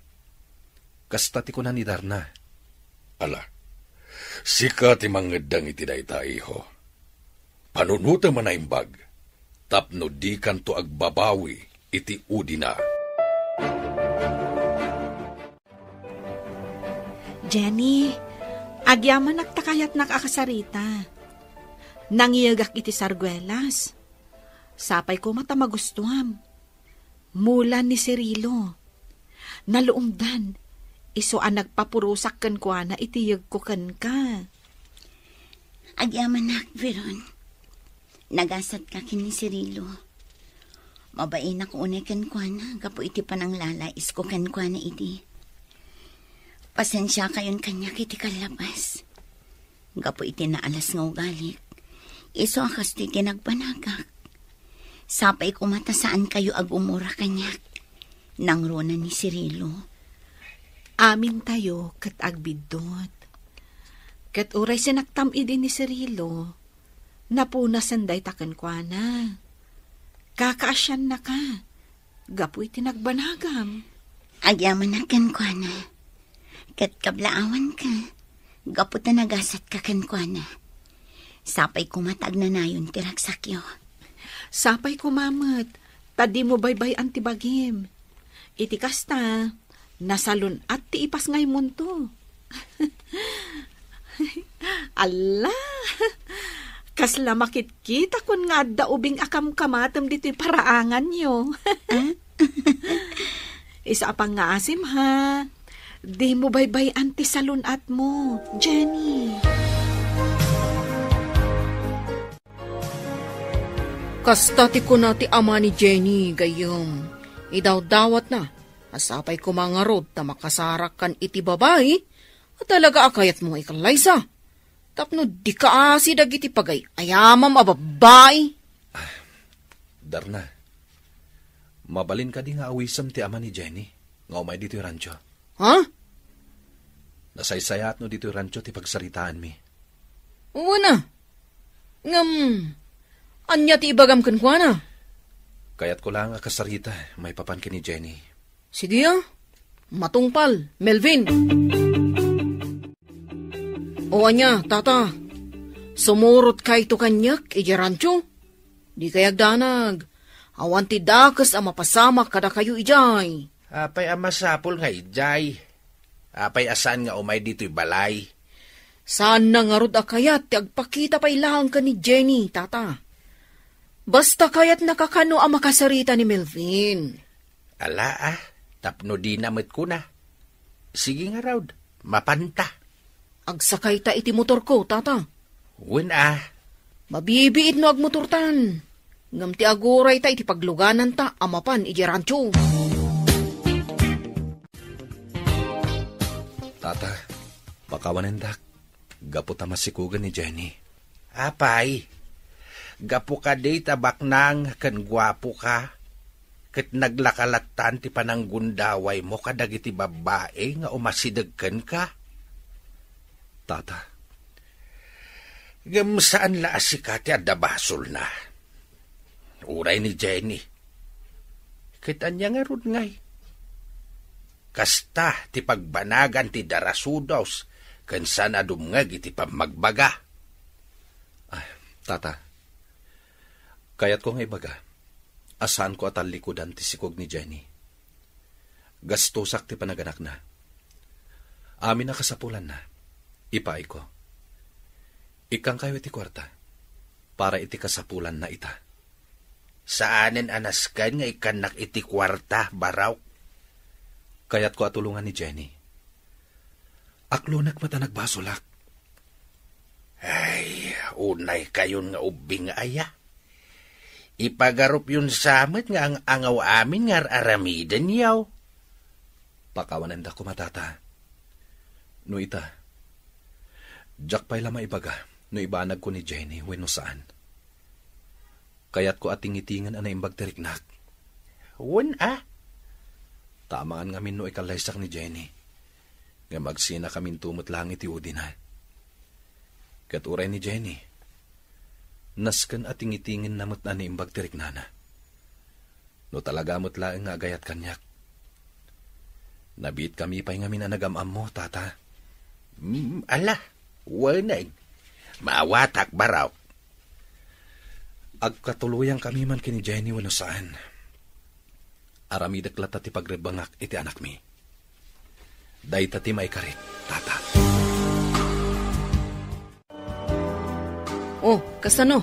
Kasta ti kuna ni Darna. Ala, sika ti mangeddeng iti dayta, iho. Panunotem a naimbag, tapno dikanto agbabawi iti udina. Jenny, agyamanak ta kayatnak a kasarita. Nangiyegak iti sarguelas. Sapay koma ta magustuam. Mula ni Cirilo. Naluomdan, isu a nagpapurosak kenkuana iti yegko kenka. Agyamanak, Veron. Nagasatka ken ni Cirilo. Mabainak unay kenkuana gapu iti pananglalaisko kenkuana idi. Pasensiakayon kaniak iti kallabas. Gapu iti naalas nga ugalik, isu a kastoy ti nagbanagak. Sapay koma ta saankayo a gumura kaniak. Nangruna ni Cirilo. Amintayo ket agbiddut. Ket uray sinaktam idi ni Cirilo, napunasen dayta kenkuana. Kakaasiannaka gapu iti nagbanagam. Agyamanak kenkuana, ket kablaawanka gapu ta nagasatka kenkuana. Sapay koma ta agnanayon ti ragsakyo. Sapay koma met ta dimo baybay-an ti bagim. Iti kasta, nasalun-at ti ipasngaymonto. Alla! Kasla makitkitakon nga adda ubing a kamkamatem ditoy paraanganyo. Ah? Isu a pangngaasim, ha? Dimo baybay-an ti salun-atmo, Jenny. Kasta ti kuna ti ama ni Jenny, gayyem. Idawdawatna, a sapay koma ngarud ta makasarakkan iti babai a talaga a kayatmo nga ikallaysa. Tapno dika asi dagiti pagay-ayamam a babbai. Darna, mabalin kadi nga awisem ti ama ni Jenny nga umay ditoy rancho? Ha? Nasaysayaat no ditoy rancho ti pagsaritaanmi. Wen a. Ngem, ania ti ibagam kenkuana? Kayatko laeng a kasarita maipapan ken ni Jenny. Sige a. Matungpal, Melvin. O ania, tata? Sumurotkayto kaniak idiay rancho? Dikay agdanag. Awan ti dakes a mapasamak kadakayo idiay. Apay a masapul nga idiay? Apay a saan nga umay ditoy balay? Saanna ngarud a kayat ti agpakita pay laeng ken ni Jenny, tata. Basta kayatnaka kano a makasarita ni Melvin. Ala a, tapno dina met kuna. Sige ngarud, mapanta. Agsakayta iti motorko, tata. Wen a. Mabibiit no agmotortan. Ngem ti agurayta iti paglugananta a mapan idiay rancho. Tata, pakawanendak. Gapu ta masikogen ni Jenny. Apay, gapu kadi ta baknang ken guapoka, ket naglakalattan ti pananggundawaymo kadagiti babbai nga umasideg kenka? Tata. Ngem saan la a sika ti adda basolna. Uray ni Jenny. Ket ania ngarud ngay? Kasta ti pagbanagan ti darasudos ken saan a dumngeg iti pammagbaga. Ah, tata, kayatko nga ibaga a saanko a tallikudan ti sikog ni Jenny. Gastosak ti panaganakna. Amin a kasapulanna, ipaayko. Ikkankayo iti kuarta para iti kasapulanna ita. Saanen a nasken nga ikkannak iti kuarta, Barok. Kayatko a tulongan ni Jenny. Aklonek met a nagbasolak. Ay, unay kayon nga ubbing aya. Ipagarupyon sa met nga ang-angaw amin nga ar-aramidenyo. Pakawanendak koma, tata. No ita, diak pay la maibaga no ibanagko ni Jenny wenno saan. Kayatko a tingitingen a naimbag ti riknak. Wen a? Ta amangan ngamin no ikallaysak ni Jenny. Ngem agsinakaminto met laeng iti udina. Ket uray ni Jenny, nasken a tingitingen na met a naimbag ti riknana. No talaga met laeng nga agayat kaniak. Nabiit kami pay ngamin a nagam-ammo, tata. Mm, ala, wen a. Maawatak, Barok. Agkatuloyan kami man ken ni Jenny wenno saan. Aramidek latta ti pagrebbengak iti anakmi. Dayta ti maikarit, tata. Oh, kasano?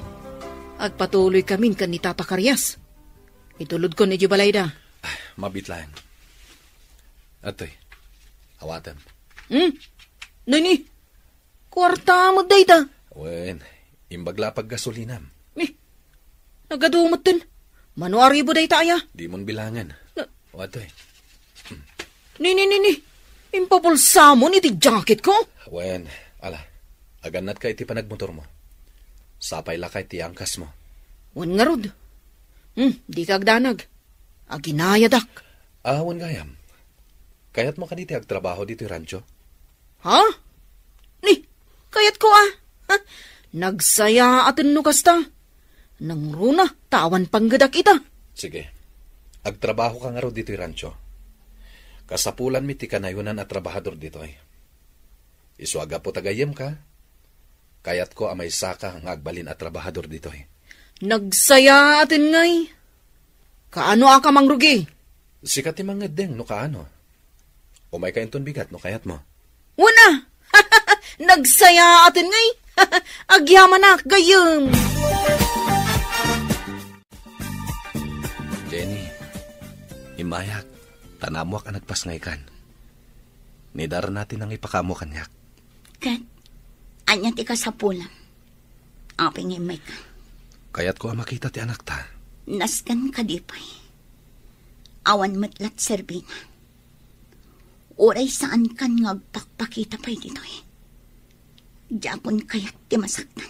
Agpatuloykamin ken ni Tata Karias. Itulodkon idiay balayda. Mabiit laeng. Atoy, awatem. Hmm? Nini? Kuarta met dayta? Wen, imbag la a paggasolinam. Eh, nagadu metten. Mano a ribu dayta aya? Dimon bilangen. Na- Awatem. Ni, ni, ni, ni. Impabulsamon iti jacketko? Wen, ala. Agannatka iti panagmotormo. Sapay la kay ti angkasmo. Wen ngarud. Hmm, dika agdanag. Aginayadak. Ah, wen gayam. Kayatmo kadi ti agtrabaho ditoy rancho? Ha? Ni, kayatko a. Ha? Nagsayaaten no kasta. Nangruna, ta awan panggedak ita. Sige. Agtrabahoka ngarud ditoy rancho. Kasapulanmi ti kanayonan a trabahador ditoy. Isu a gapu ta gayyemka, kayatko a maysaka nga agbalin a trabahador ditoy. Nagsayaaten ngay. Kaano a ka mangrugi? Sika ti mangeddeng no kaano. Umayka inton bigat no kayatmo. Wen a! Nagsayaaten ngay. Agyamanak, gayyem. Jenny, immayak, ta naammoak a nagpasngaykan. Ni Darna ti nangipakaammo kaniak. Ket, ania ti kasapulam? Apay nga immayka? Kayatko a makita ti anakta. Nasken kadi pay? Awan met la ti serbina. Uray saankan nga agpakpakita pay ditoy. Diakon kayat ti masaktan.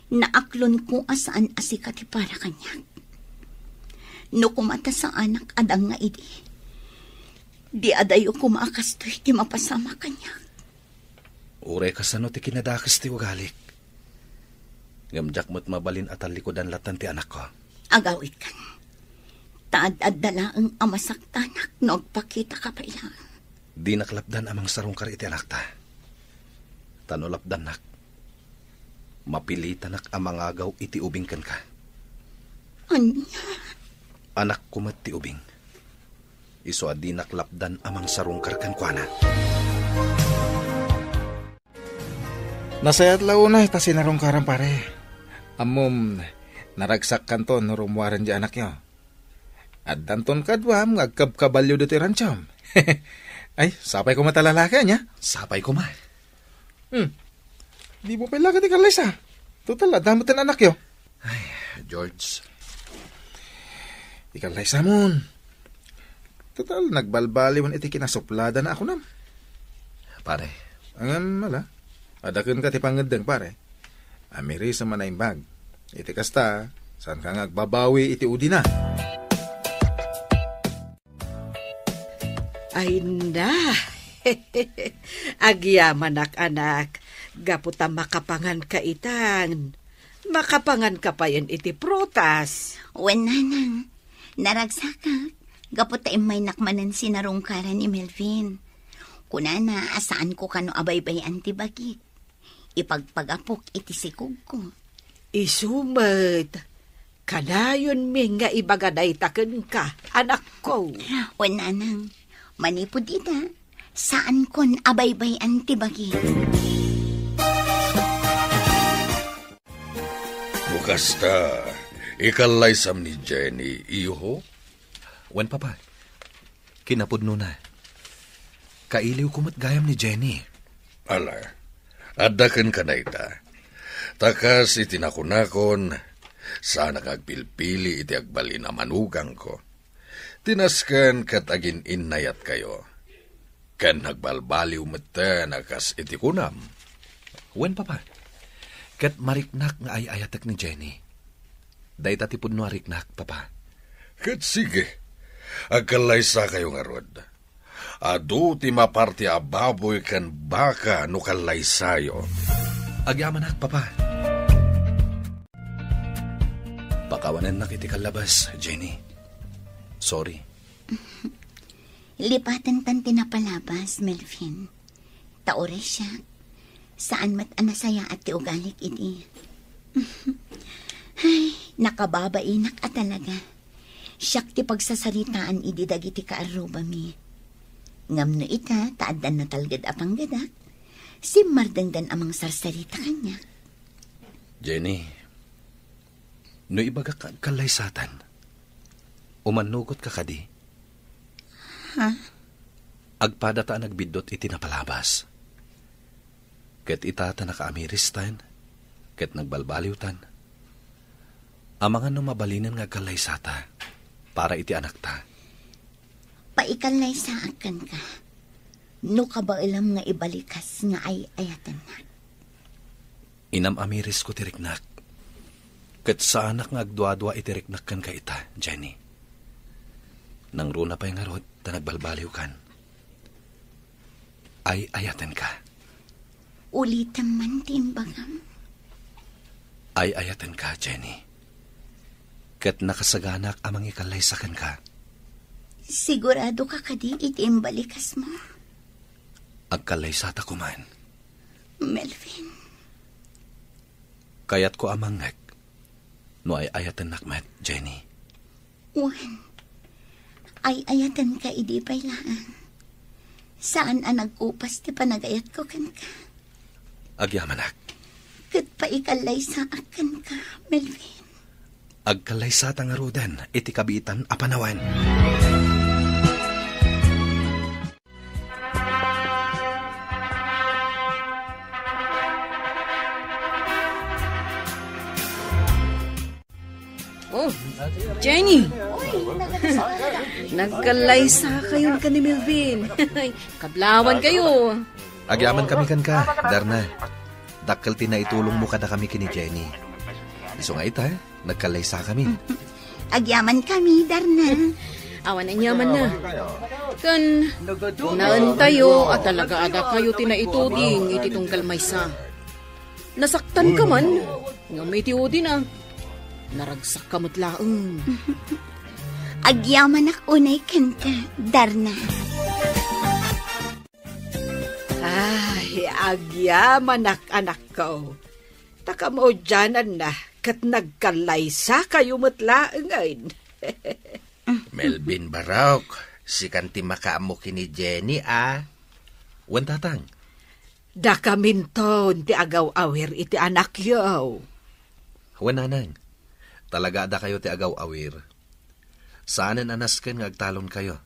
Naaklonko a saan a sika ti para kaniak. No koma ta saanak a danga idi, di adayo koma a kastoy ti mapasamak kaniak. Uray kasano ti kinadakes ti ugalik. Ngem diak met mabalin a tallikudan latta ti anakko. Agawidkan. Ta ad-adda laeng a masaktanak no agpakitaka pay laeng. Dinak lapdan a mangsarungkar iti anakta. Ta no lapdannak, mapilitanak a mangagaw iti ubing kenka. Ania? Anakko met ti ubing. Isu a dinak lapdan a mangsarungkar kenkuana. Nasayaat la unay ta sinarungkaram, pare. Ammom, naragsakkanto no rummuaren diay anakyo. Addanton kaduam nga agkabkabalio ditoy ranchom. Ay, sapay koma ta lalaki, ania? Sapay koma. Hmm. Dimo pay la kadi kallaysa. Total, adda met ti anakyo. Ay, George. Ikallaysamon. Total, nagbalbaliwen iti kinasupladana a kunam. Pare. Ngem, ala, adda kenka ti pangeddeng, pare. Amirisem a naimbag. Iti kasta, saanka nga agbabawi iti udina. Ay na. Agyamanak, anak. Gapu ta makapanganka itan. Makapanganka payen iti prutas. Wen, nanang. Naragsakak. Gapu ta immaynak manen sinarungkaran ni Melvin. Kunana a saanko kano a baybay-an ti bagik. Ipagpagapok iti sikogko. Isu met, kanayonmi nga ibaga dayta kenka, anakko. Wen, nanang, manipud ita, saankon a baybay-an ti bagi. No kasta, ikallaysam ni Jenny, iho? Wen, Papa. Kinapudnona, kailiwko met gayam ni Jenny. Ala, adda kenka dayta. Ta kas iti nakunakon, saanak nga agpilpili iti agbalin a manugangko. Ti nasken ket agin-innayatkayo. Ken nagbalbaliw metten a kas iti kunam. Wen, Papa. Ket mariknak nga ay-ayatek ni Jenny. Dayta ti pudno a riknak, Papa. Ket sige, agkallaysakayo ngarud. Adu ti maparti a baboy ken baka no kallaysayo. Agyamanak, Papa. Pakawanennak iti kallabas, Jenny. Sorry. Lipatentan ti napalabas, Melvin. Ta uray siak, saan met a nasayaat ti ugalik idi. Ay, nakababainak a talaga. Siak ti pagsasaritaan idi dagiti kaarrubami. Ngem no ita, ta addan natalged a panggedak, simmardengdan a mangsarsarita kaniak. Jenny, no ibagak nga agkallaysatan, umannugotka kadi? Ha? Agpadata a nagbiddut iti napalabas. Ket ita ta nakaamiristan, ket nagbalbaliwtan. Amangan no mabalinen nga agkallaysata para iti anakta. Paikallaysaak kenka, no kabaelam nga ibalikas nga ay-ayatennak. Inam-amirisko ti riknak, ket saanak nga agduadua iti riknak kenka ita, Jenny. Nangruna pay ngarud ta nagbalbaliwkan. Ay-ayatenka. Ulitem man ti imbagam. Ay-ayatenka, Jenny. Ket nakasaganak a mangikallaysa kenka. Siguradoka kadi iti imbalikasmo? Agkallaysata koman. Melvin. Kayatko a mangngeg no ay-ayatennak met, Jenny. Wen, ay-ayatenka idi pay laeng. Saan a nagkupas ti panagayatko kenka. Agyamanak. Ket paikallaysaak kenka, Melvin. Agkallaysata ngaruden iti kabiitan a panawen. Oh, Jenny! Nagkallaysakayon ken ni Melvin. Kablaawankayo. Agyamankami kenka, Darna. Dakkel ti naitulongmo kadakami ken ni Jenny. Isu nga ita, nagkallaysakami. Agyamankami, Darna. Awan aniamanna. Ken naentayo a talaga a dakayo ti naituding iti tunggal maysa. Nasaktanka man, ngem iti udina, naragsakka met laeng. Agyamanak unay kenka, Darna. Ay, agyamanak, anakko. Ta kamaudiananna, ket nagkallaysakayo met laengen. Melvin Barok, sikan ti makaammo ken ni Jenny, a? Wen, Tatang. Dakaminton ti agaw-awir iti anakyo. Wen, Nanang. Talaga a dakayo ti agaw-awir. Saanen a nasken nga agtalonkayo,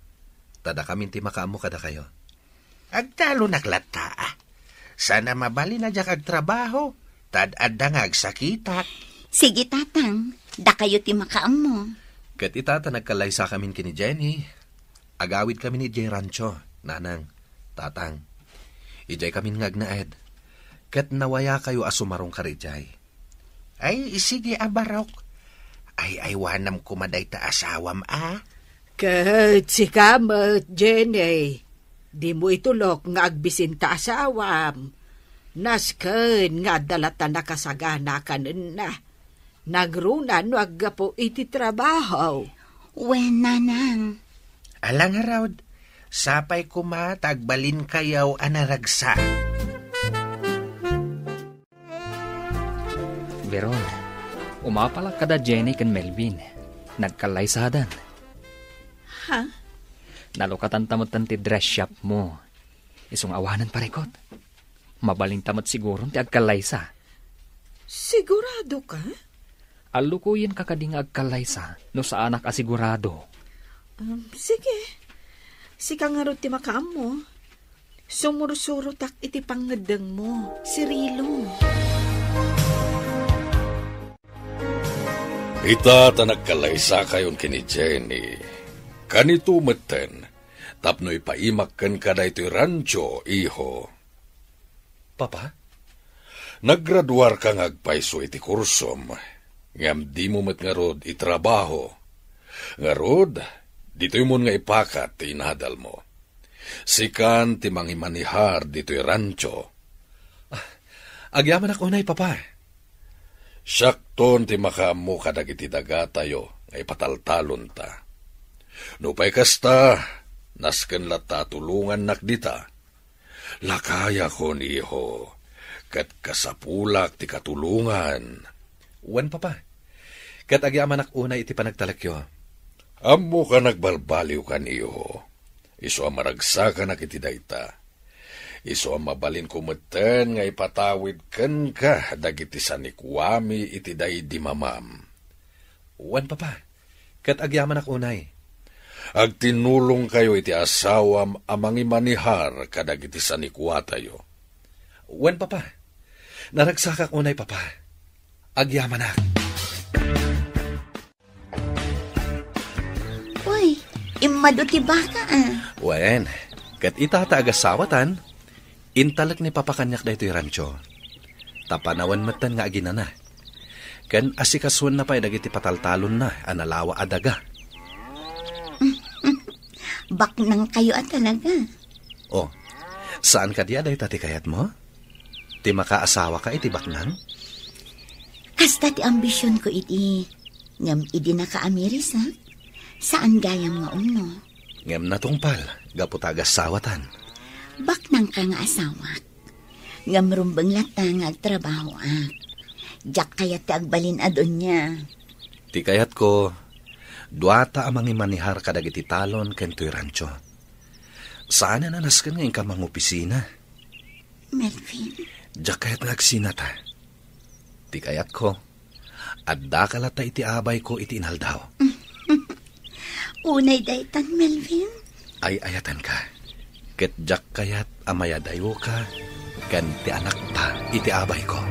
ta dakamin ti makaammo kadakayo. Agtalonak latta, a. Saan a mabalin a diak agtrabaho, ta ad-adda nga agsakitak. Sige, Tatang. Dakayo ti makaammo. Ket ita ta nagkallaysakamin ken ni Jenny, agawidkamin idiay rancho, Nanang, Tatang. Idiaykamin nga agnaed, ket nawayakayo a sumarong karidiay. Ay, sige a, Barok. Ay-aywanam koma dayta asawam, a? Ket sika met, Jenny, dimo itulok nga agbisinta asawam. Nasken nga adda latta nakasagana kanenna. Nangruna no aggapu iti trabaho. Wen, Nanang. Ala ngarud, sapay koma ta agbalinkayo a naragsak. Veron, umapalak kada Jenny ken Melvin. Nagkallaysadan. Ha? Nalukatanta metten ti dress shop mo. Isu nga awanen parikut. Mabalinta met siguron ti agkallaysa. Sigurado ka? Allukoyenka kadi nga agkallaysa no saanak a sigurado. Um, sige. Sika ngarud ti makaammo. Sumursurotak iti pangngeddengmo, Cirilo. Ita ta nagkallaysakayon ken ni Jenny. Kanito metten, tapno ipaimak kenka daytoy rancho, iho. Papa? Naggraduarka nga agpayso iti kursom, ngem dimo met ngarud itrabaho. Ngarud, ditoymon nga ipakat ti inadalmo. Sikan ti mangimanihar ditoy rancho. Ah, agyamanak unay, Papa. Siakton ti makaammo kadagiti dagatayo nga ipataltalonta. Nupay kasta, nasken latta a tulongannak dita. Lakayakon, iho, ket kasapulak ti katulongan. Wen, Papa. Ket agyamanak unay iti panagtalekyo. Ammok a nagbalbaliwkan, iho. Isu a maragsakanak iti dayta. Isu a mabalinko metten nga ipatawid kenka dagiti sanikuami iti daydi mamam. Wen, Papa, ket agyamanak unay. Agtinulongkayo iti asawam a mangimanihar kadagiti sanikuatayo. Wen, Papa, naragsakak unay, Papa. Agyamanak. Uy, immadu ti baka, ah. Wen, ket ita ta agasawatan, intalek ni Papa kaniak daytoy rancho. Ta panawen metten nga aginana. Ken asikasuenna pay dagiti pataltalonna a nalawa a daga. Baknangkayo a talaga. Oh, saan kadi a dayta ti kayatmo? Ti makaasawaka iti baknang? Kasta ti ambisionko idi. Ngem idi nakaamirisak, saan gayam nga umno. Ngem natungpal, gapu ta agasawatan. Baknangka nga asawak. Ngem rumbeng latta nga agtrabahoak. Diak kayat ti agbalin a donia. Ti kayatko, duata a mangimanihar kadagiti talon ken toy rancho. Saanen a nasken nga inka mangopisina. Melvin. Diak kayat nga agsinata. Ti kayatko, addaka latta iti abayko iti inaldaw. Unay daytan, Melvin. Ay-ayatenka. Ket diak kayat a mayadayoka ken ti anakta iti abayko.